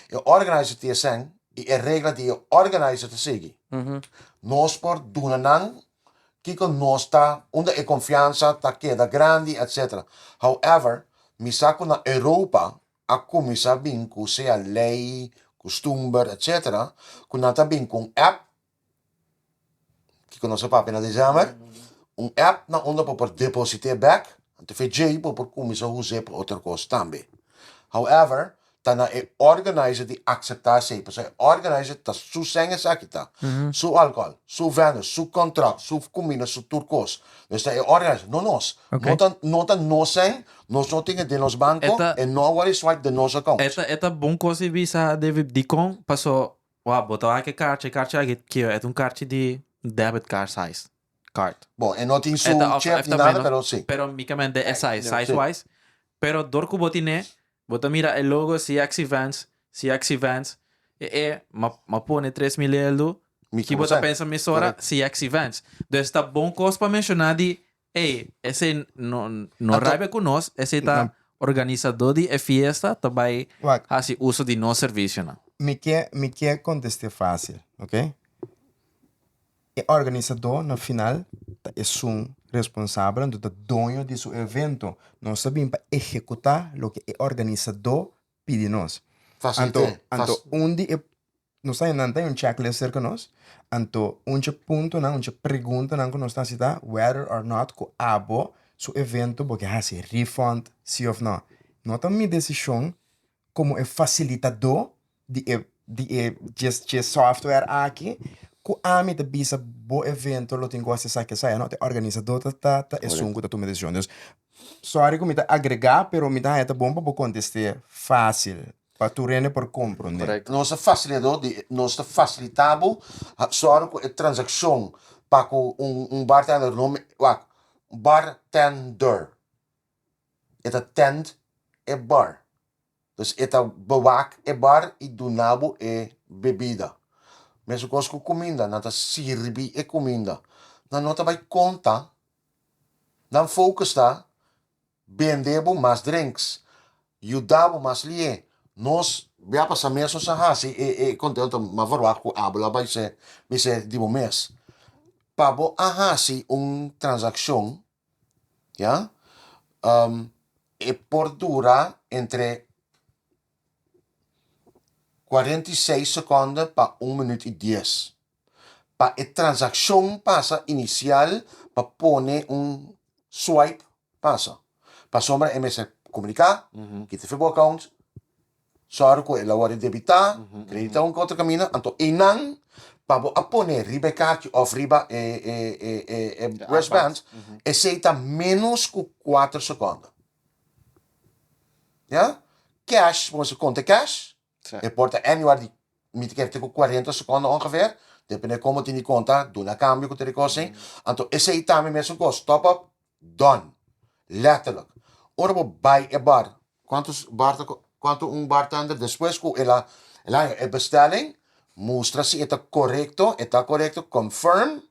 e organizer tin e sèn i e regla di e organizer ta sigui. Nos por duna nan kiko nos ta, unda e konfiansa ta keda grandi etcetera. However, mi sa ku na Europa a kuminsá bin ku sea lei, kustumber etcetera, ku nan ta bin ku un app, kiko nos a papia na december, un app na unda bo por deposit'é bèk, anto fe djei bo por kuminsá us'é pa otro kos tambe. However, ta na e organizer di akseptá esei, pasobra e organizer ta su sèn esaki ta, su alkohòl, su vèndor, su kontrakt, su kuminda, su tur kos. Dus ta e organizer, no nos. No ta no ta nos sèn, nos no tin e den nos banko, e no a wòrdu swipe den nos account. E ta bon kos di bisa, David, dikon? Paso Wou, bo ta wak e karchi, e karchi aki kio, e ta un karchi di debit card size card. Bon, e no tin su chip ni nada, pero si. Pero micamente e size, size wise. Pero dor ku bo tine, bo ta mira e logo CX Events, CX Events, e e m'a pone 3000 eldo, ki bo ta pensa mesora CX Events. Dus ta bon kos pa menshoná di Ey, esey no no rabia cu nos, esey ta organisador di e fiesta ta bay haci uso di nos servicionan. Mi ke mi ke conteste facil, ok? E organisador na final ta esun responsabel anto ta doño di su evento. Nos ta bin pa ehecuta loke e organisador pidi nos. Anto anto un di e Nos ta nan ta un checklist cerca nos, anto un dje puntonan, un dje preguntanan cu nos ta haci ta whether or not cu abo su evento bo ke haci refund si of no. No ta mi decision como e facilitador di e di e dje software aki cu ami ta bisa bo evento lo tin cu haci esaki esaya no, ta e organisador ta ta ta esun cu ta tuma e decision. Dus sorry cu mi ta agrega pero mi ta haya ta bon pa bo conteste facil. Pa tur hende por komprondé. Korekto. Nos ta fasilitadó di, nos ta fasilitá bo sòru ku e transakshon pa ku un un bartender no me, wak, bartender e ta tend e bar. Dus e ta bewak e bar i duna bo e bebida. Mesun kos ku kuminda, nan ta sirbi e kuminda. Nan no ta bai konta, nan focus ta Bende bo mas drinks. Yuda bo mas lié. Nos bia pasa mes nos a hasi e e contento ma verwacht cu abo lo a bay se bis'e di bo mes. Pa bo a hasi un transaccion ya e por dura entre 46 seconde pa un minuut y dies. Pa e transaccion pasa inicial pa pone un swipe pasa. Pasobra e mester comunica, kita fe bo account, sòru cu el a wòrdu debitá, kreditá un otro kaminda, anto einan pa bo a pone riba e karchi òf riba e e e e e wristband, esei ta ménos ku kuater sekònde. Ya? Cash, bo mester konta e cash, e por ta anywhere di mi ta kere te ku kuarenta sekònde ongeveer, depende komo tin di konta, duna kambio ku tur e kos ei. Anto esei tambe mesun kos, top up, done. Letterlijk. Ora bo bai e bar, kuantu bar ta kuantu un bartender despues ku el a el a haña e bestelling, mustra si e ta korekto, e ta korekto, confirm,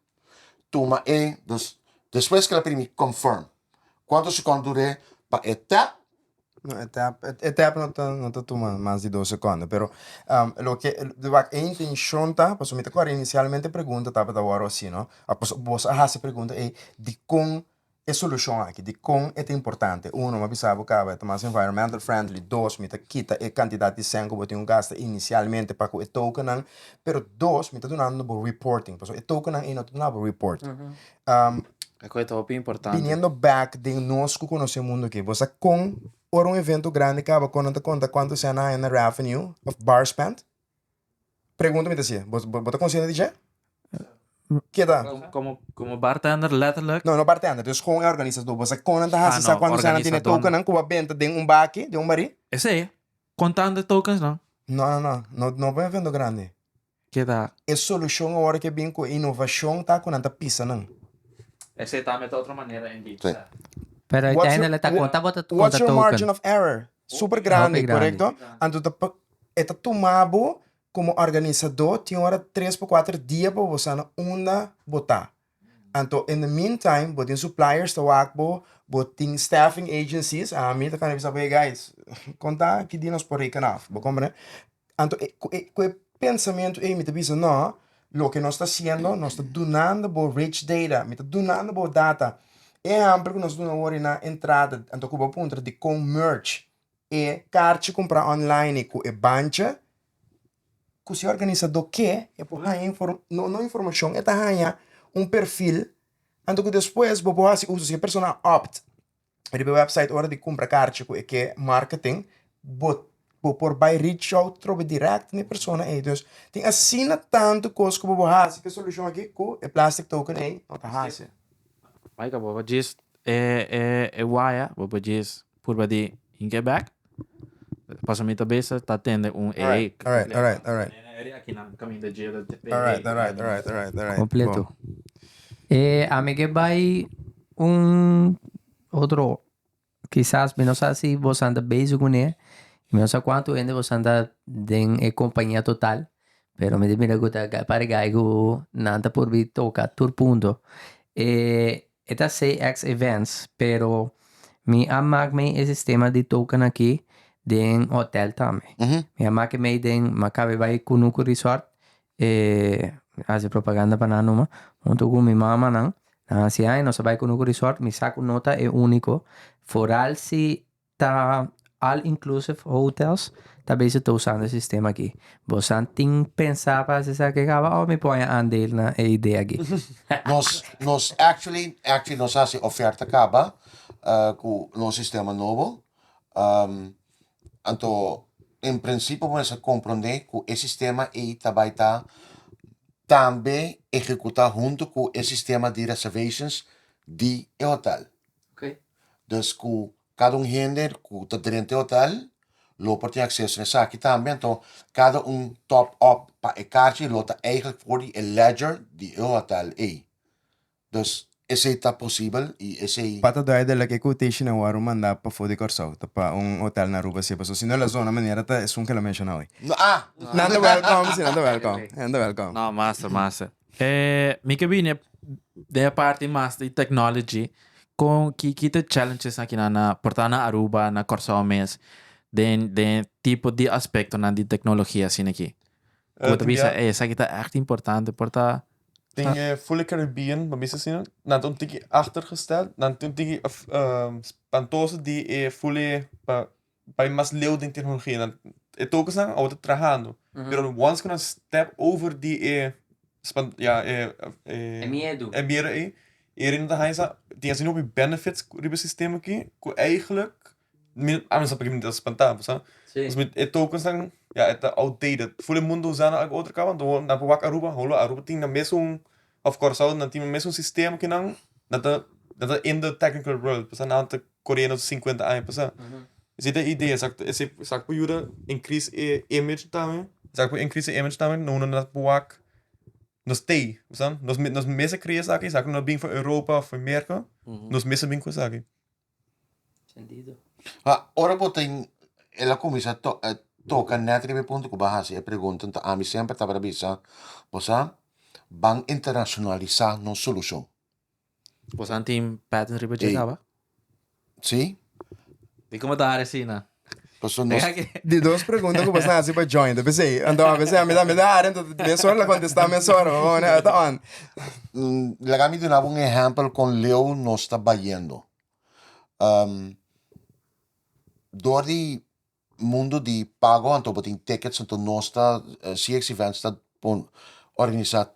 tuma e, dus despues ku el a primi confirm, kuantu sekònde dur'é pa e tap? No, e tap, e tap no ta, no ta tuma mas di dos sekondo, pero loke, wak, e intenshon ta, pasobra mi ta kòrda inisialmente e pregunta tabata wòrdu hasi, no? Pasobra bos a hasi e pregunta ei, dikon e solushon aki, dikon e ta importante? Uno, mi a bisa bo kaba, e ta mas environmental friendly. Dos, mi ta kita e kantidat di sèn ku bo tin ku gasta inisialmente pa ku e tokennan. Pero dos, mi ta dunando bo reporting, pasobra e tokennan ei no ta duna bo report. E koe ta hopi importante. Biniendo back den nos ku konosé mundu aki, bo sa kon ora un evento grandi kaba kon nan ta konta kuantu sèn nan haña na revenue òf bar spend? Pregunta mi ta hasié, bo bo ta konsiente di dje? Keda. Komo komo bartender letterlijk. No, no bartender, dus gewoon e organisadó. Bo sa kon nan ta hasi Ah, sa no, kuantu sa nan tene organisadónan. tokennan ku bo a benta den un baki, den un barí? Esei, kontando e tokens no. No, no, no, no, no pa evento grandi. Keda. E solushon awor ke bin ku e inovashon ta ku nan ta pisa nan. Esei tambe ta otro manera indeed. Sí. Pero What's your- uiteindelijk ta konta bo ta What's konta your token. margin of error? Super grandi, Hopi grandi. korekto? Anto ta pa- e ta tuma bo Komo organisadó tin ora tres pa kuater dia pa bo sa na unda bo ta. Anto in the meantime bo tin suppliers ta wak bo, bo tin staffing agencies, ami ta kanda bisa bo hey guys, konta ki dia nos por reken af, bo komprende? Anto e ku e ku e pensamentu ei mi ta bisa no, loke nos ta hasiendo nos ta dunando bo rich data, mi ta dunando bo data. E ehèmpel ku nos duna awor ei na entrada, anto ku bo puntra dikon merch E karchi kumprá online ku e bancha ku si organisadó ke e por haña infor no no informashon e ta haña un perfil anto ku despues bo por hasi uso si e persona a opt riba e website ora di kumpra karchi ku e ke marketing bo bo por bai reach out trobe dirèkt na e persona ei dus tin asina tantu kos ku bo por hasi ku e solushon aki ku e plastic token ei no ta hasi. Maika bo por djis e e e waya bo por djis Purba di hinke bek. Pasobra mi ta bisa ta tende un e. Alright, alright, alright, alright. Akinan kaminda dje ta te Alright, alright, alright, alright, alright. Completo. Bon. E ami ke bai un otro kisas mi no sa si bosan ta bezig kuné mi no sa kuantu hende bosan ta den e kompania total pero mi ta mira ku ta pare gai ku nan ta por bi toka tur punto e E ta CX Events, pero mi a mak mei e sistema di token aki den hotel tambe. Mi a mak e mei den, mi a kabe bai Kunuku Resort, e hasi propaganda pa nan numa, hunto ku mi mamanan. Nan a hasi ai, nos a bai Kunuku Resort, mi sa ku no ta e uniko, foral si Ta all inclusive hotels ta bezig ta usando e sistema aki. Bosan tin pensa pa hasi esaki kaba of mi por haña aandeel na e idea aki? Nos nos actually actually nos hasi oferta kaba ku nos sistema nobo. Anto en prinsipio bo mester komprondé ku e sistema ei ta bai ta tambe ehekutá huntu ku e sistema di reservations di e hotel. Dus ku kada un hende ku ta drenta e hotel lo por tin akseso na esaki tambe. Anto kada un top up pa e karchi lo ta eigentlik for di e ledger di e hotel ei. Dus esei ta posibel i esei. Pa ta duidelijk e quotation a wòrdu mandá pafó di Kòrsou ta pa un hotel na Aruba si pasobra si no e la zona manera ta esun ke lo menshoná hoy. No ah! Nan ta wèlkòm si nan ta wèlkòm. Nan ta wèlkòm. No, master, master. Mi ke bini den e parti mas di technology, kon ki ki ta challenges aki nan na por ta na Aruba, na Kòrsou mes, den den tipo di aspektonan di teknologia asina aki? Ku bo ta bisa, ey esaki ta ègt importante por ta. Den e Fully Caribbean, bo bisa asina, nan ta un tiki achtergesteld, nan ta un tiki spantoso di e fully pa bai mas leu den teknologia. Nan, e tokensnan awor ta trahando, pero once ku nan step over di e span, ya, e, e, E miedu. e miedu ei, e nan ta haña sa tin asina hopi benefits riba e sistema aki ku eigenlijk mi, ami no sa p'ke mi ta spantá, bo sa. Sí. Pasobra e tokensnan, ya, e ta outdated. Ful e mundu usa nan algu otro kaba, anto nan por wak Aruba, holo Aruba tin nan mesun, òf Kòrsou nan tin nan mesun sistema ku nan, nan ta, nan ta in the technical world, bo sa, nan ta koriendo 50 aña pasá. Esei ta e idea, esaki esei esaki por yuda increase e image tambe, esaki por increase e image tambe, no uno na por wak nos tei, bo sa? Nos nos mes a kria esaki, esaki no a bin for Europa of for Merka, nos mes a bin ku esaki. Sentido. Ah, ora bo tin, el a kuminsá to toka nèt riba e punto ku bo a hasi e pregunta, enton ami semper tabata bisa, bo sa, ban internashonalisá nos solushon. Bosan tin patents riba dje kaba? Sí. Di como ta hari asina? Paso nos... Di dos pregunta ku bosan hasi pa join, ta p'esei. Anto a bes mi ta mi ta hari, anto mesora la kontestá mesora, ma bon ta on. Laga mi duna bo un ehèmpel kon leu nos ta bayendo. Dor di mundu di pago anto bo tin tickets anto nos ta CX Events ta pon organisa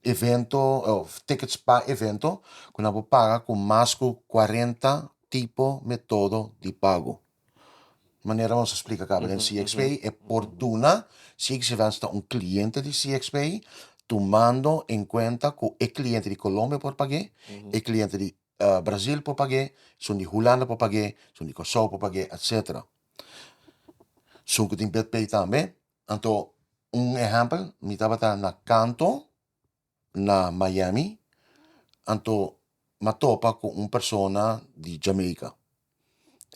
evento of tickets pa evento ku nan por paga ku mas ku kuarenta tipo metodo di pago. Manera nos a splika kaba den CXP e por duna CX Events ta un kliente di CXP. Tumando en cuenta cu e cliente di Colombia por pag'é, e cliente di Brazil por pag'é, esun di Hulanda por pag'é, esun di Kòrsou por pag'é, etcetera. Esun cu tin BitPay tambe. Anto un ehèmpel, mi tabata na Kanto na Miami, anto m'a topa ku un persona di Jamaica.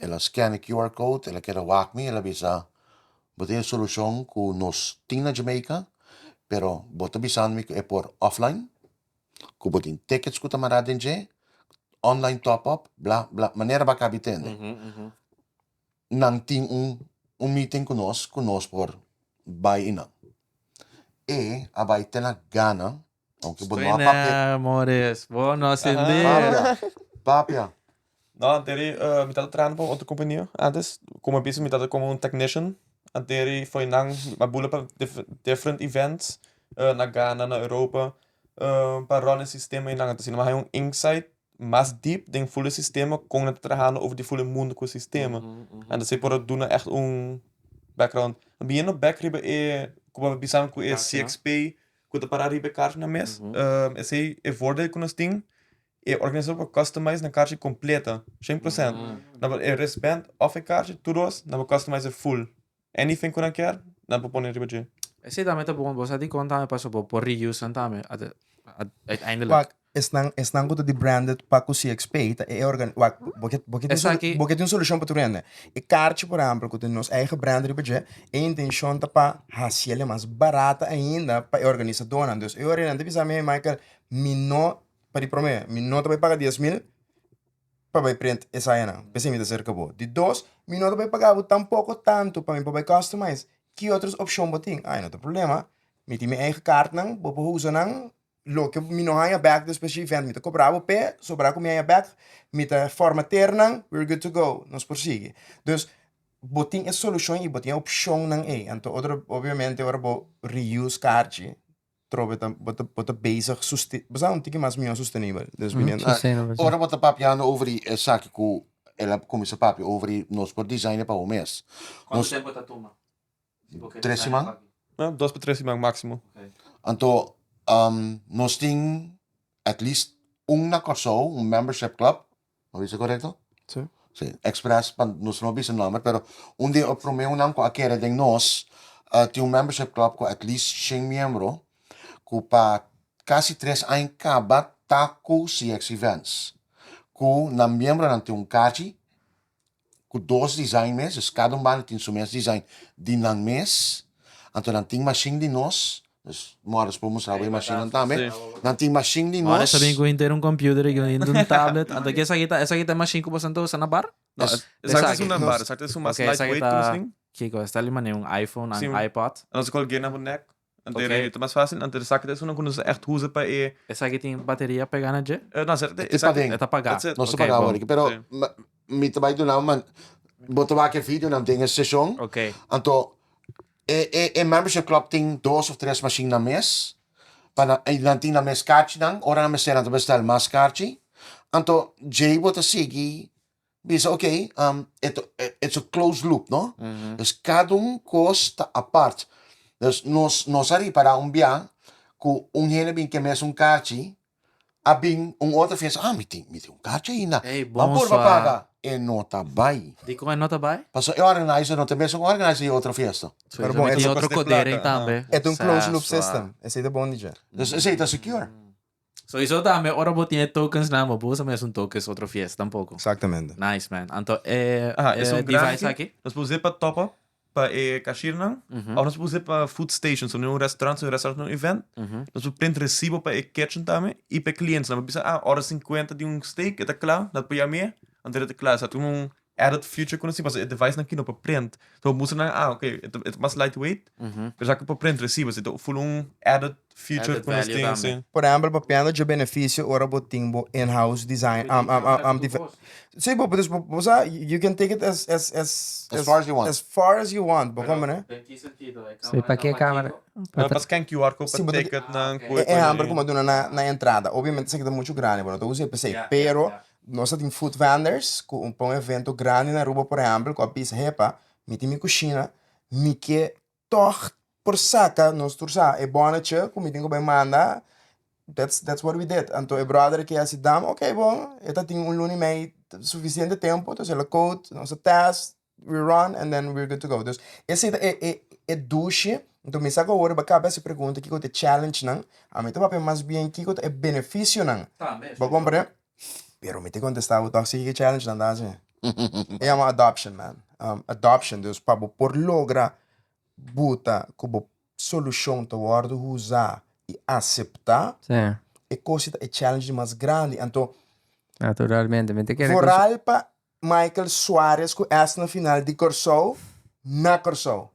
El a scan e QR code, el a keda wak mi, el a bisa, Bo tin e solushon ku nos tin na Jamaica, pero bo ta bisando mi ku e por offline, ku bo tin tickets ku ta mará den dje, online top up, bla bla, manera bo a kabi tende. Nan tin un un meeting ku nos ku nos por bai i nan. E a bai te na Ghana, aunke bo no a papia. Suena, Morris. Bo no sindi. Papia, papia. No, anteri mi tabata trahando pa un otro kompania antes. Komo a bisa mi tabata komo un technician. Anteri foi nan mi a bula pa different events na Ghana, na Europa pa run e sistema einan. Anto asina mi a haña un insight mas diep den full e sistema kon nan ta trahando over di full e mundo ku e sistema. Anto esei por a duna ègt un background. Biniendo bek riba e ku bo a bisa ku e CXP ku ta para riba e karchinan mes, esei e voordeel ku nos tin e organisador por customize nan karchi completa 100%. Nan por e wristband òf e karchi tur dos nan por customize full. Anything ku nan kier, nan por pone riba dje. Esei tambe ta bon, bo sa dikon tambe pasobra bo por reuse nan tambe uiteindelijk. Wak, esnan, esnan ku ta di branded pa ku CXP ta e organ, wak, bo ke, bo ke tin Esaki. bo ke tin un solushon pa tur hende. E karchi por ehempel ku tin nos eigen brand riba dje, e intenshon ta pa hasiel e mas barata ainda pa e organisadónan. Dus e ora nan ta bisa mi, hey Michael, mi no, pa di promé, mi no ta bai paga 10.000, pa bai print esayanan, p'esei mi ta serka bo. Di dos, mi no ta bai paga bo tampoko tantu pa mi por bai customize. Ki otros opshon bo tin? Ai, no ta problema, mi tin mi eigen kaartnan, bo por usa nan, loke mi no haña bèk despues dje event mi ta kobra bo p'e, sobra ku mi haña bèk mi ta formateer nan, we're good to go, nos por sigui. Dus, bo tin e solushon i bo tin e opshonnan ei. Anto otro, obviamente ora bo reuse kaarchi, trobe ta bo ta bo ta bezig suste bo sa un tiki mas mihó sustenibel dus biniendo Sustainable, sí. Ora bo ta papiando over di esaki ku el a kuminsá papia over di nos por design pa bo mes. Kuantu Nos tempu ta tuma? Si bo ke tres design siman. pa aki. Ja, dos pa tres siman máksimo. Okay. Anto nos tin at least un na Kòrsou, un membership club, Mi bisa korekto? Sí. Sí, Express, pa nos no bisa nomber, pero un di e promeunan ku a kere den nos tin un membership club ku at least shen miembro ku pa kasi tres aña kaba ta ku CX Events. Ku nan miembronan tin un kachi ku dos design mes, dus kada un banda tin su mes design di nan mes, anto nan tin mashin di nos. Dus Morris por mustra bo e mashinnan tambe. Nan tin mashin di nos. Morris ta bin ku henter un computer i ku henter un tablet. Anto ke esaki ta? Esaki ta e mashin ku boso ta usa na bar? No, esaki ta esun na bar. Esaki ta esun mas lightweight ku nos tin. Kiko? Esta li manera un iPhone, un iPod. Nos ta kolg'é na bo nek. Anto e ta mas fácil. Anto esaki ta esunnan ku nos ta ègt usa pa e. Esaki tin bateria pegá na dje? No, esaki. E ta pagá. Nos ta pagá awor. Pero mi ta bai duna bo man. Bo ta wak e videonan den e seshon. Anto E e e membership club tin dos of tres mashin nan mes pa nan y nan tin nan mes karchinan ora nan mester nan ta bestel mas karchi anto djei bo ta sigui bisa ok e ta it's a closed loop no dus kada un kos ta apart dus nos nos a ripara un bia ku un hende bin ke mes un karchi A bin un otro fiesta, ah, mi tin, mi tin un kachi ainda. Ey, Ban bon purba swa. paga. E no ta bai. Dikon e no ta bai? Pasobra e organizer no ta mesun organizer di e otro fiesta. So, Pero esaki bon, e tin ta otro koste kodering plaka, aha. tambe. E ta un closed loop Sa, swa. system. Esei ta bon di dje. Dus esei ta secure. Sowieso tambe ora bo tin e tokens nan, bo por usa mesun tokens otro fiesta tampoco. Exactamente. Nice man. Anto e, Aha, e esun device grandi aki? nos por us'é pa top up pa e cashiernan of nos por us'é pa food station, so den un restaurant, si un restaurant tin un event, nos por print recibo pa e kitchen tambe y pa e clientenan. Por bisa, ah, ora 50 di un steak e ta cla, nan por yam'é, anto e ta cla. Esaki ta un added feature cu nos tin pasobra e device nan aki no por print. So bo mustra nan, ah, ok, e ta mas lightweight, pero esaki por print recibo, asina ta full un added feature Added cu nos value tin, tambe. si. Por ehempel, papiando dje beneficio ora bo tin bo in-house design, Si, bo, dus bo, bo sa, you can take it as, as, as, As far as you want. As far as you want, bo comprende? Den ki sentido? E Si, pa ke camera? Pa pa scan QR code, Si, pa bo ta- ticket nan, E ehempel ku mi a duna na, na entrada, obviamente esaki ta muchu grandi, bo no ta usa e p'esei, pero nos a tin food vendors ku un pa un evento grandi na Aruba, por ehempel, ku a bisa, hepa, mi tin mi kushina, mi ke tòg. por saka nos tur sa e bonnetje ku mi tin ku bai manda, that's that's what we did. Anto e brother ke hasi dam, ok bon, e ta tin un luna i mei sufisiente tempu, entonces el a code, nos a test, we run and then we're good to go. Dus esei ta e e e dushi, anto mi sa ku awor bo a kaba hasi pregunta kiko ta e challengenan, ami ta papia mas bien kiko ta e benefisionan. Bo komprende? Pero mi ta kontestá bo tòg si kiko e challengenan ta hasi. E yama adoption man, adoption, dus pa bo por logra buta ku bo solushon ta wòrdu usá i aseptá, e kos ta e challenge di mas grandi. Anto, Naturalmente, mi ta kere ku. Vooral pa Michael Suarez ku es na final di Kòrsou na Kòrsou.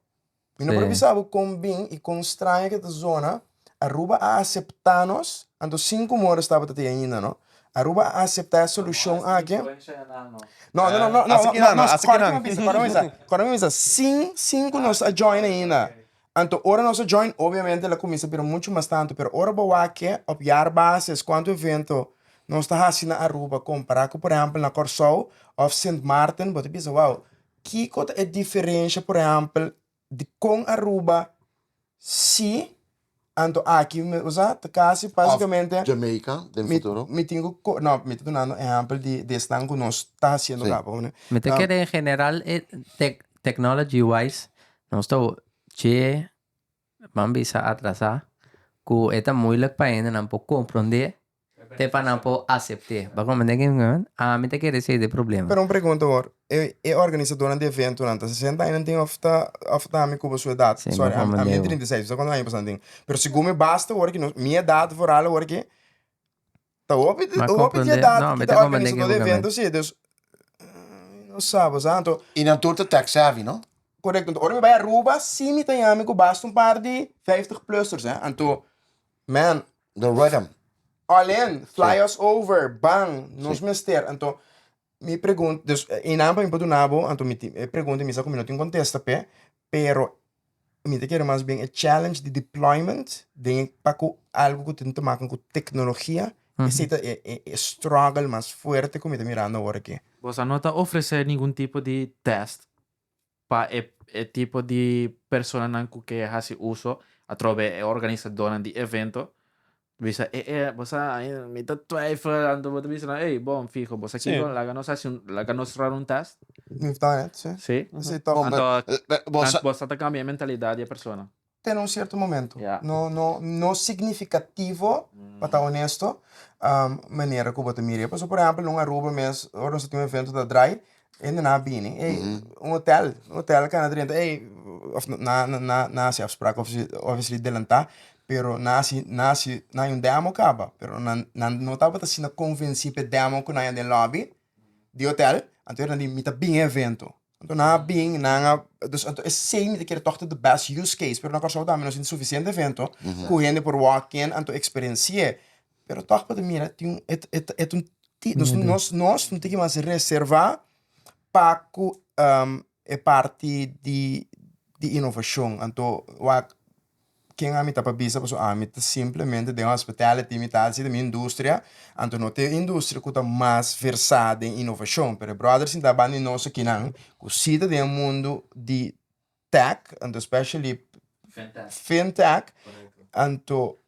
Mi no por bisa bo kon bin i kon straño ke ta zona, Aruba a aseptá nos, anto sinku mores tabata te ainda no, Aruba a aseptá e solushon aki. No, no, no, no, no, no, no, kòrda mi bisa, kòrda mi bisa, kòrda mi bisa, sin, sin ku nos a join ainda. Anto ora nos a join, obviamente el a kuminsá bira muchu mas tantu, pero ora bo wak ke op jaar basis kuantu evento nos ta hasi na Aruba kompará ku por ehèmpel na Kòrsou òf Sint Maarten, bo ta bisa wou, kiko ta e diferensha por ehèmpel dikon Aruba si anto aki osea ta kasi basikamente Of Jamaica den futuro. Mi tin ku no mi ta dunando ehèmpel di esnan ku nos ta hasiendo kaba. Mi ta kere en general e technology wise nos ta dje ban bisa atrasá ku e ta moeilijk pa hendenan por komprondé te pa nan por asept'é. Bo a komprendé ke mi ta Ami ta kere esei ta e problema. Pero un pregunta awor, e e organisadornan di eventonan ta sesenta aña nan tin òf ta òf ta ami ku bo su edat? Sí, mi a Sorry, ami komprendé tin bo. 36, no sa kuantu aña bo tin. Pero segun mi basta awor ki nos mi edat vooral awor ki ta hopi Mi a hopi di komprendé, edat no, ki mi ta ta komprendé organisador di ke bo evento si, dus mi no sa bo sa. Anto I nan tur ta tech savvy, no? Korekto, anto ora mi bai Aruba si mi ta yami ku basta un par di 50 plussers, hè. Anto, man, The rhythm. All in, fly us over, bang, nos mester. Anto, mi pregunta, dus einan pa mi por duna bo, anto mi tin e pregunta mi sa ku mi no tin kontesta p'e, pero mi ta kere mas bien e challenge di deployment den e pa ku algu ku tin te maken ku teknologia, esei ta e e e struggle mas fuerte ku mi ta mirando awor aki. Boso no ta ofresé ningun tipo di test pa e e tipo di personanan ku ke hasi uso atrobe e organisadónan di evento bisa e e bo sa mi ta twijfel anto bo ta bisa nan ey bon fiho bo sa kiko laga nos hasi un laga nos run un test We've done it, si. Si Si tòg. Anto bo sa ta kambia e mentalidat di e persona. Te na un cierto momento. Ja. No, no, no significativo, pa ta honesto, manera cu bo ta mira. Pasobra, por ehempel, un Aruba mes, ora nos ta tin un evento ta draai, hende nan a bini, ey, un hotel, un hotel cana drenta, ey, of na, na, na, na haci afspraak, obviously delanta, pero nan haci, nan haci, nan hay un demo caba, pero nan, nan no tabata asina convenci p'e demo cu nan hay den lobby di hotel, anto nan di, mi ta bin e evento. Anto nan a bin, nan a, dus anto esei mi ta kere tòg ta the best use case, pero na Kòrsou tambe nos tin sufisiente evento ku hende por walk in anto eksperensi'é, pero tòg bo ta mira tin un e e e ta un ti nos nos nos no tin ke mas reservá pa ku e parti di di inovashon, anto wak Ken ami ta pa bisa pasobra ami ta simplemente den hospitality mi ta hasi den mi industria, anto no ta e industria ku ta mas versá den inovashon, pero e bròder sinta banda di nos akinan ku si ta den e mundu di tech, anto especially fintech, anto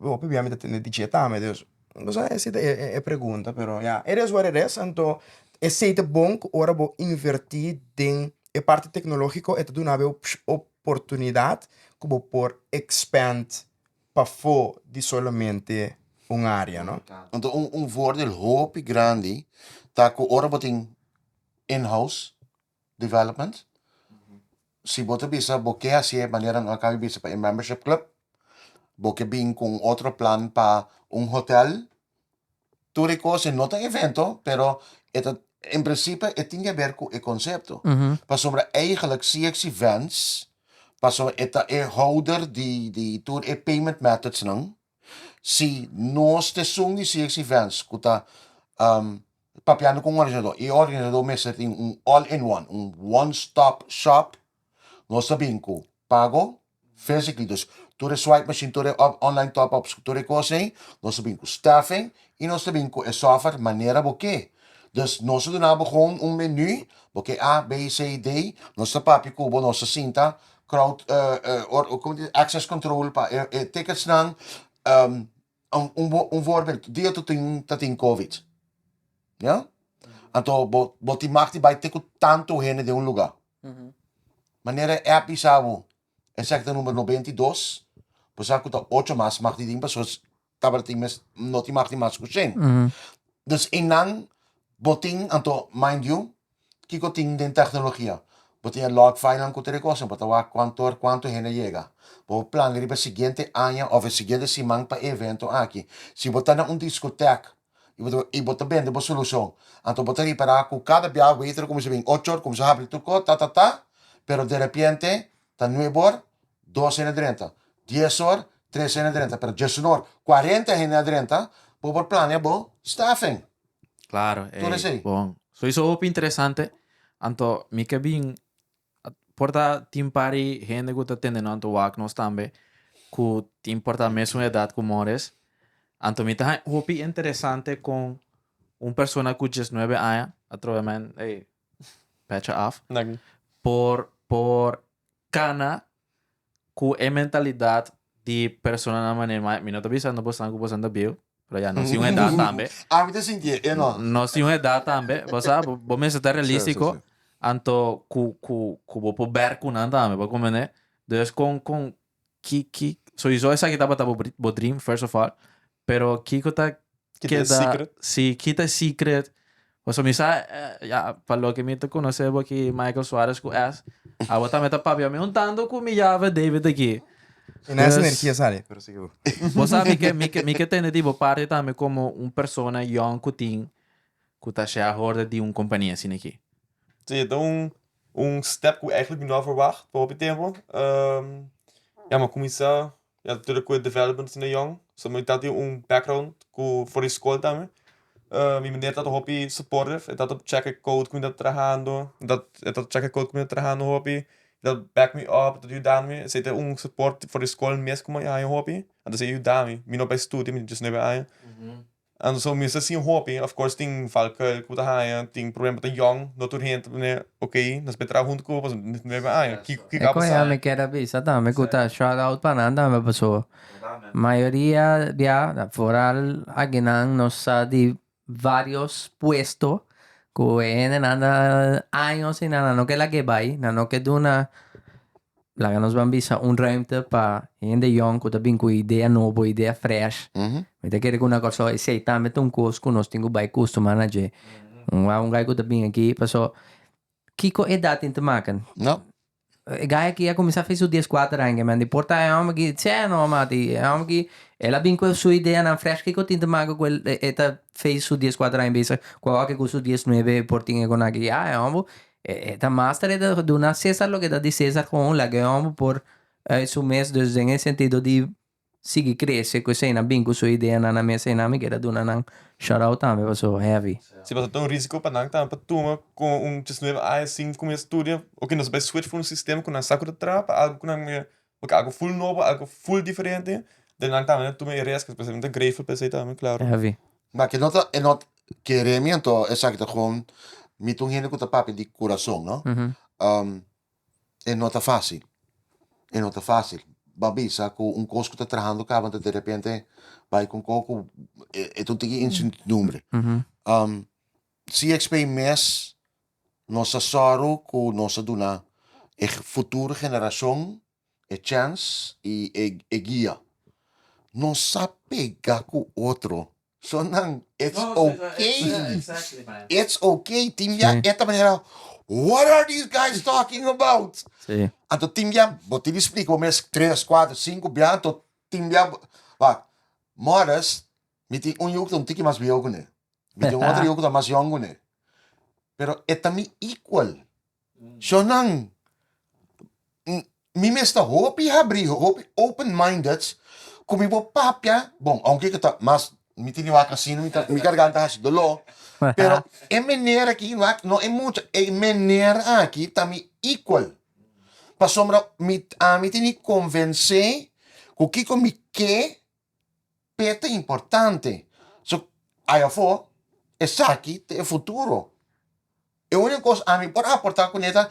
Hopi bia mi ta tende di dje tambe, dus bo sa esei ta e pregunta, pero ya, it is what it is, anto esei ta bon ku ora bo invertí den e parti teknológiko e ta duna bo e oportunidat ku bo por expand pafó di solamente un área, no? Anto un voordeel hopi grandi ta ku ora bo tin in-house development, si bo ta bisa bo ke hasié manera nan a kaba di bisa pa e membership club, bo ke bin ku un otro plan pa un hotel, tur e kos e no ta evento pero e ta en prinsipio e tin di haber ku e konsepto. Pasobra eigenlijk CX Events pasobra e ta e houder di di tur e payment methods nan, si nos ta esun di CX Events ku ta papiando ku un organisadó i e organisadó mester tin un all in one, un one stop shop, nos ta bin ku pago physically, dus tur e swipe machine, tur e online top ups, tur e kos ei, nos ta bin ku staffing i nos ta bin ku e software manera bo ke. Dus nos ta duna bo gewoon un menu, bo ke A, B, C, D, nos ta papia ku bo, nos ta sinta. crowd or como di access control pa e e ticketsnan um un un voorbeeld dia tu tin ta tin covid ya anto bo bo tin mag di bai te ku tantu hende den un luga manera e app bisa bo esaki ta number 92 bo sa ku ta ocho mas mag di tin pasobra tabatin mes no tin mag di mas ku shen. Dus einan bo tin anto mind you kiko tin den tecnologia bo tin e log filenan ku tur e kosnan bo ta wak kuantu or kuantu hende a yega bo por plania riba e siguiente aña of e siguiente siman pa e evento aki si bo ta na un discoteca i bo ta i bo ta bende bo solushon anto bo ta ripara ku kada bia waiter a kuminsha bin ocho or kuminsha habri tur kos ta ta ta pero derepente ta nuebe or dos hende a drenta, dies or, tres hende a drenta, pero djesun or, cuarenta hende a drenta, bo por plania bo staffing. Claro, Tur ey, esey. bon. Soiso hopi interesante. Anto mi ke bin por ta tin par di hende ku ta tende nos anto wak nos tambe ku tin por ta mesun edat ku Morris. Anto mi ta haña hopi interesante kon un persona ku diesnuebe aña, atrobe men, ey, pecha af, Danki. por por Kana ku e mentalidat di personanan manera ma mi no ta bisando bosan ku bosan ta bieu, pero ya nos tin un edat tambe. Ami ta sinti e no. Nos tin un edat tambe, bo sa, bo mester ta realístiko, anto ku ku ku bo por bèr ku nan tambe, bo komprendé? Dus kon kon ki ki soiso esaki tabata bo bo dream first of all, pero kiko ta Kita e keda secret. si kita e secret pasobra mi sa ya pa loke mi ta konosé bo aki Michael Suarez ku S abo tambe ta papia mi un tanto ku mi yave David aki I na es Dus energia sali, pero sigui bo. bo sa mi ke mi ke mi ke tende di bo parti tambe komo un persona yòn ku tin ku ta shareholder di un kompania asina aki. Si, ta un un step ku eigenlijk mi no a verwacht pa hopi tempu. Ya mi a kuminsá Ya tur ku e development asina yòn. So mi ta tin un background ku for di skol tambe. Mi meneer ta hopi supportive, e ta check e code ku mi ta trahando, e ta check e code ku mi ta trahando hopi, e ta back mi up, e ta yuda mi. Esei ta un support for di skol mes ku mi a haña hopi. Anto esei a yuda mi. Mi no bai studia, mi tin diesnuebe aña. Anto so mi sa sin hopi, of course tin valkuil ku bo ta haña, tin problema bo ta yòn, no tur hende ta pone ok, nos por traha huntu ku bo pasobra nos nuebe aña, kiko kiko E a koe pasa? mi kier a bisa tambe ku ta shout out pa nan tambe paso mayoria bia foral akinan nos sa di varios puesto ku e hendenan ta años i nan nan no ke lag'e bai, nan no ke duna Laga nos ban bisa un ruimte pa hende yòn ku ta bin ku idea nobo, idea fresh. Mi ta kere ku na Kòrsou esei tambe ta un kos ku nos tin ku bai kustumá na dje. Un un gai ku ta bin aki, paso kiko edat tin te maken? No. E gai aki a kuminsá fe su dieskuater aña, men di por ta e hòmber aki, tse no mati, e hòmber aki el a bin ku su ideanan fresh, kiko tin te maken ku el e ta fe su dieskuater aña bezig ku awor ku su diesnuebe por tin e kon aki? Ya e hòmber E ta master e ta duna Cesar loke ta di Cesar gewoon laga e homber por su mes dus den e sentido di sigui crece cu esey nan bin cu su ideanan na mesa y nan mi keda duna nan shout out tambe paso heavy. Si pasobra ta un risico pa nan tambe pa tuma cu un diesnuebe aña sin cuminsa studia oke nos bay switch for un sistema cu nan sa cu ta traha pa algo cu nan oke algo full nobo algo full diferente den nan tambe nan tuma e riesgo pasobra mi ta grateful pa esey tambe claro. Heavy. Ma ke no ta e no kere mi anto esaki ta gewoon mi ta un hende ku ta papia di kurason no e no ta fasil e no ta fasil bo a bisa ku un kos ku ta trahando kaba anto derepente bai ku un kos ku e ta un tiki insertidumbre CXP mes nos a sòru ku nos a duna e futuro generashon e chèns i e guia. No sa pega ku otro. So nan, it's okay. It's okay. Tin bia e ta manera, what are these guys talking about? Anto tin bia, bo tin di splika bo mes tres, kuater, sinku bia, anto tin bia, wak, Morris, mi tin un yu ku ta un tiki mas bieu ku ne. Mi tin un otro yu ku ta mas yòn ku ne. Pero e ta mi equal. Shonnan, mi mes ta hopi habrí, hopi open minded ku mi por papia, bon, aunke ku ta mas mi tene wak asina, mi ta mi garganta hasi doló, pero e meneer aki wak no e mucha, e meneer aki ta mi equal, pasobra mi ami tene konvensé ku kiko mi ke P'e ta importante. So, ai afó, esaki ta e futuro. E úniko kos ami por aportá kuné ta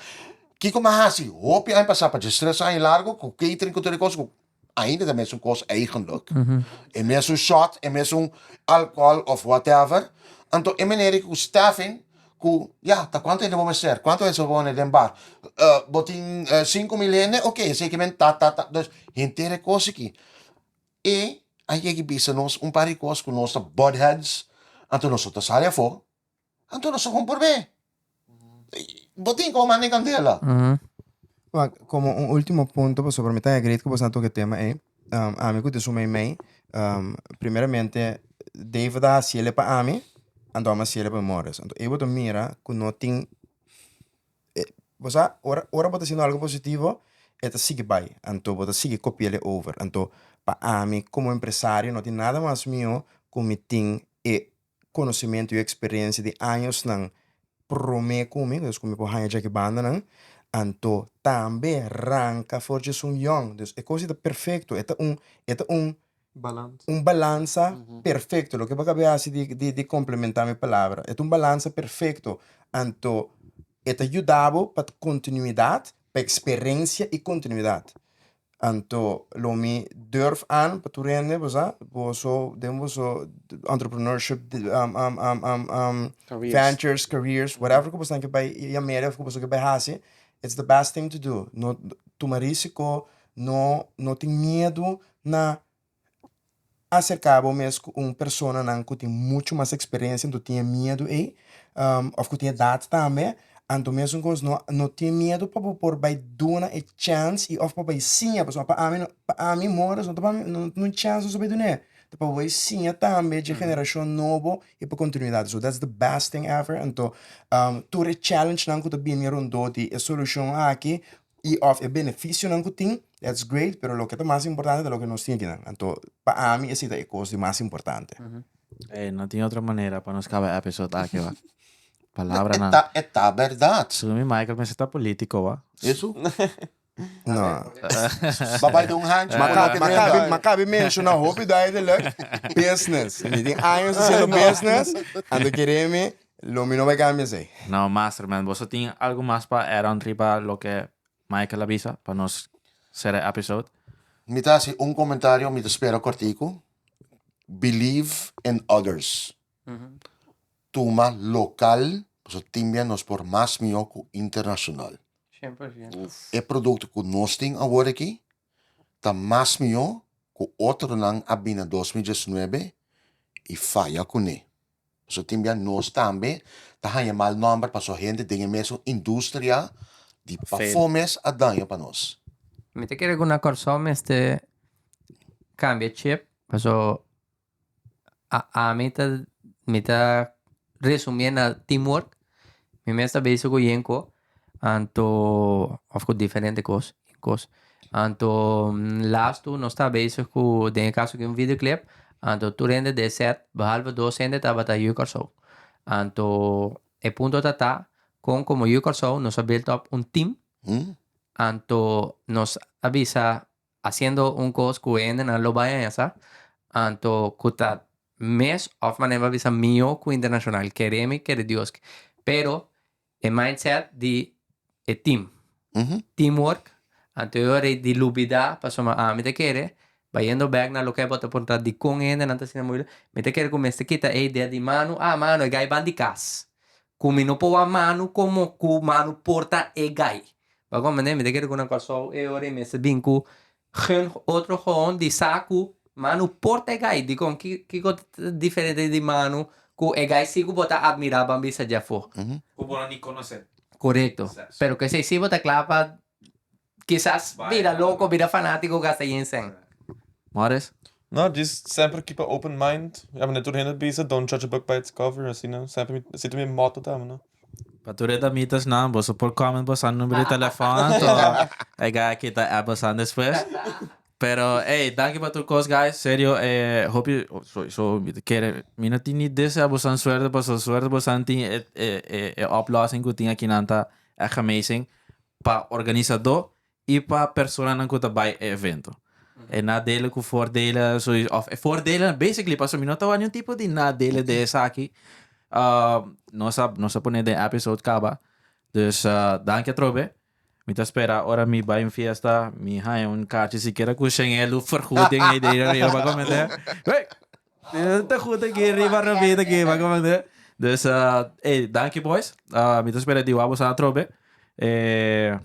Kiko mi a hasi hopi aña pasá pa diestres aña largo ku catering ku tur e kos ku ainda ta mesun kos eigenlijk. E mesun shot, e mesun alcohol of whatever. Anto e manera ku staffing ku ya ta kuantu hende bo mester, kuantu hende bo pone den bar. Bo tin 5000 hende, oke esei ke men ta ta ta. Dus henter e kos aki. E a yega bisa nos un par di kos ku nos ta butt heads, anto nos no ta sali afó. Anto nos a kon be. Bo tin kon manda e kandela. Wak, komo un ultimo punto pasobra mi ta agreed ku boso a toka e tema ei, ami ku ta suma ei mei, primeramente David a hasiel pa ami, anto ami a hasiel pa Morris. Anto ei bo ta mira ku no tin, bo sa ora ora bo ta haciendo algo positivo e ta sigui bai, anto bo ta sigui kopiel e over. Anto pa ami komo empresario no tin nada mas mihó ku mi tin e konosementu i eksperensia di añosnan promé ku mi, dus ku mi por haña djaki bandanan, anto tambe ranka for dje esun yòn. Dus e kos ei ta perfekto, e ta un, e ta un Balans. un balansa perfekto, loke bo a kabe hasi di di di komplementá mi palabra, e ta un balansa perfekto, anto e ta yuda bo pa kontinuidat, pa eksperensia i kontinuidat. Anto lo mi durf aan pa tur hende bo sa, boso den boso entrepreneurship ventures, careers, whatever ku boso ke bai yam'e of ku boso ke bai hasi, it's the best thing to do. No tuma risiko, no no tin miedu na aserká bo mes ku un personanan ku tin muchu mas eksperensia anto tin e miedu ei òf ku tin edat tambe anto mesun kos no no tin miedu pa bo por bai duna e chèns i òf pa bai siña pasobra pa ami pa ami mores no ta pa mi no un chèns nos ta bai dun'é ta pa bo bai siña tambe dje generashon nobo i pa kontinuidat so that's the best thing ever anto tur e challengenan ku ta bini rondó di e solushon aki i of e beneficionan ku tin, that's great, pero loke ta mas importante ta loke nos tin akinan. Anto, pa ami esei ta e kos di mas importante. Ey, no tin otro manera pa nos kaba e episode aki wa. Palabranan. E ta, e ta berdad. Sumi Michael mester ta politico wa. Eso? No. Ba bai den un handje Ma ku ka, loke ma den kabi, da. ma kabi menciona hopi duidelijk, business. Mi tin años haciendo business, anto kere mi Lo mi no bai cambia esey. No master man, boso tin algo mas pa add on riba loke Michael a bisa pa nos sera e episode? Mi ta hasi un comentario, mi ta spera cortico. Believe in others. Tuma local, pasobra tin bia nos por mas mihó cu internacional. E producto cu nos tin awor aki ta mas mihó cu otronan a bini na 2019 y faya cune. Pasobra tin bia nos tambe ta haña mal nòmber pasobra hende den e mesun industria di pafó mes a daño pa nos. Mi ta kere ku na Kòrsou mester kambia chip paso ami ta mi ta resumié na teamwork. Mi mes ta bezig ku yenko anto òf ku diferente kos kos anto lastu nos ta bezig ku den e kaso aki un videoclip anto tur hende den e set behalve dos hende tabata yu Kòrsou anto e punto ta ta kon komo yu Kòrsou nos a build up un team anto nos a bisa haciendo un cos cu hendenan lo bay haña sa, anto cu ta mes of manera bo a bisa mihó cu internacional, kere mi kere Dios ke. Pero e mindset di e team, teamwork, anto e ora di lubida pasobra ami ta kere bayendo bek na loke bo ta puntra dikon e hendenan ta asina moeilijk, mi ta kere cu mester kita e idea di manu, ah manu e guy ban di cas, cu mi no por wak manu como cu manu por ta e guy. Bo a comprende? Mi ta kere ku na Kòrsou e ora ei mester bin ku gun otro gewoon di sa ku manu por ta e gai. Dikon kiko ta diferente di manu ku e gai si ku bo ta admirá ban bisa djafó. Ku bo no ni konosé. Korekto. Pero ku esei si bo ta kla pa kisas bira loko, bira fanátiko gasta yen sèn. Morris? No, djis semper keep a open mind. Ya manera tur hende bisa, don't judge a book by its cover, asina. Semper mi, esei ta mi motto tambe, no. Pa tur e damitasnan, boso por comment bosan numero di telefon, anto e guy aki ta app bosan despues. Pero, ey, danki pa tur kos, guys. Serio, eh, hopi, so, so, mi ta kere, mi no tin ni desea bosan suerte, pasobra suerte bosan tin e, e, e, e oplossing ku tin akinan ta echt amazing pa organisadó i pa personanan ku ta bai e evento. E nadelen ku voordelen, so, of e voordelen, basically, pasobra mi no ta wak niun tipo di nadelen den esaki. Nos a, nos a pone den episode kaba. Dus, danki atrobe. Mi ta spera ora mi bai un fiesta, mi haña un kachi sikiera ku shen elu vergoeding ei den riba pa komende. Hey! Ta goed aki riba robita aki pa komende. Dus, hey, danki boys. Mi ta spera di wak boso atrobe. Eh,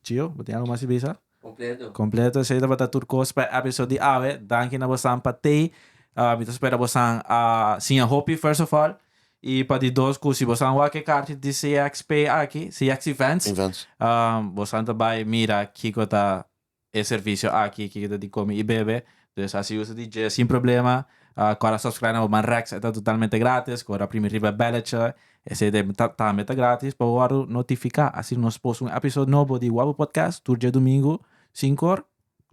Gio, bo tin algo mas di bisa? Completo. Completo, esei tabata tur kos pa e episode di awe. Danki na bosan pa tei. Mi ta spera bosan a siña hopi first of all. I pa di dos ku si bosan wak e karchi di CXP aki, CX Events, Events. Bosan ta bai mira kiko ta e servisio aki, kiko ta di komi i bebe. Dus hasi uso di dje sin problema. Kora subscribe na bo man rèks e ta totalmente gratis. Kora primi riba e belletje esei tambe ta gratis pa bo wòrdu notifiká asina nos post un episode nobo di Wapu Podcast tur djadumingu sinku or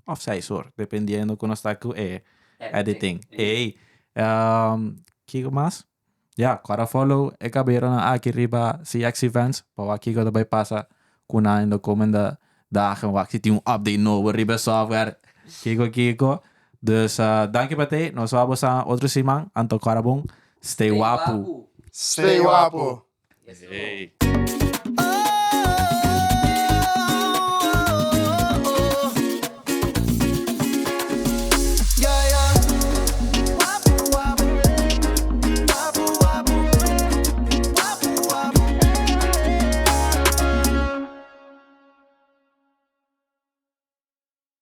òf seis or dependiendo ku nos ta ku e editing. Ey, kiko mas? Ya, kora follow e kaberonan aki riba CX Events pa wak kiko ta bai pasa ku nan in de komende dagen. Wak si tin un update nobo riba e software, kiko kiko. Dus danki pa tei, nos wak bosa otro siman. Anto kora bon, stay wapu. Stay wapu. Hey.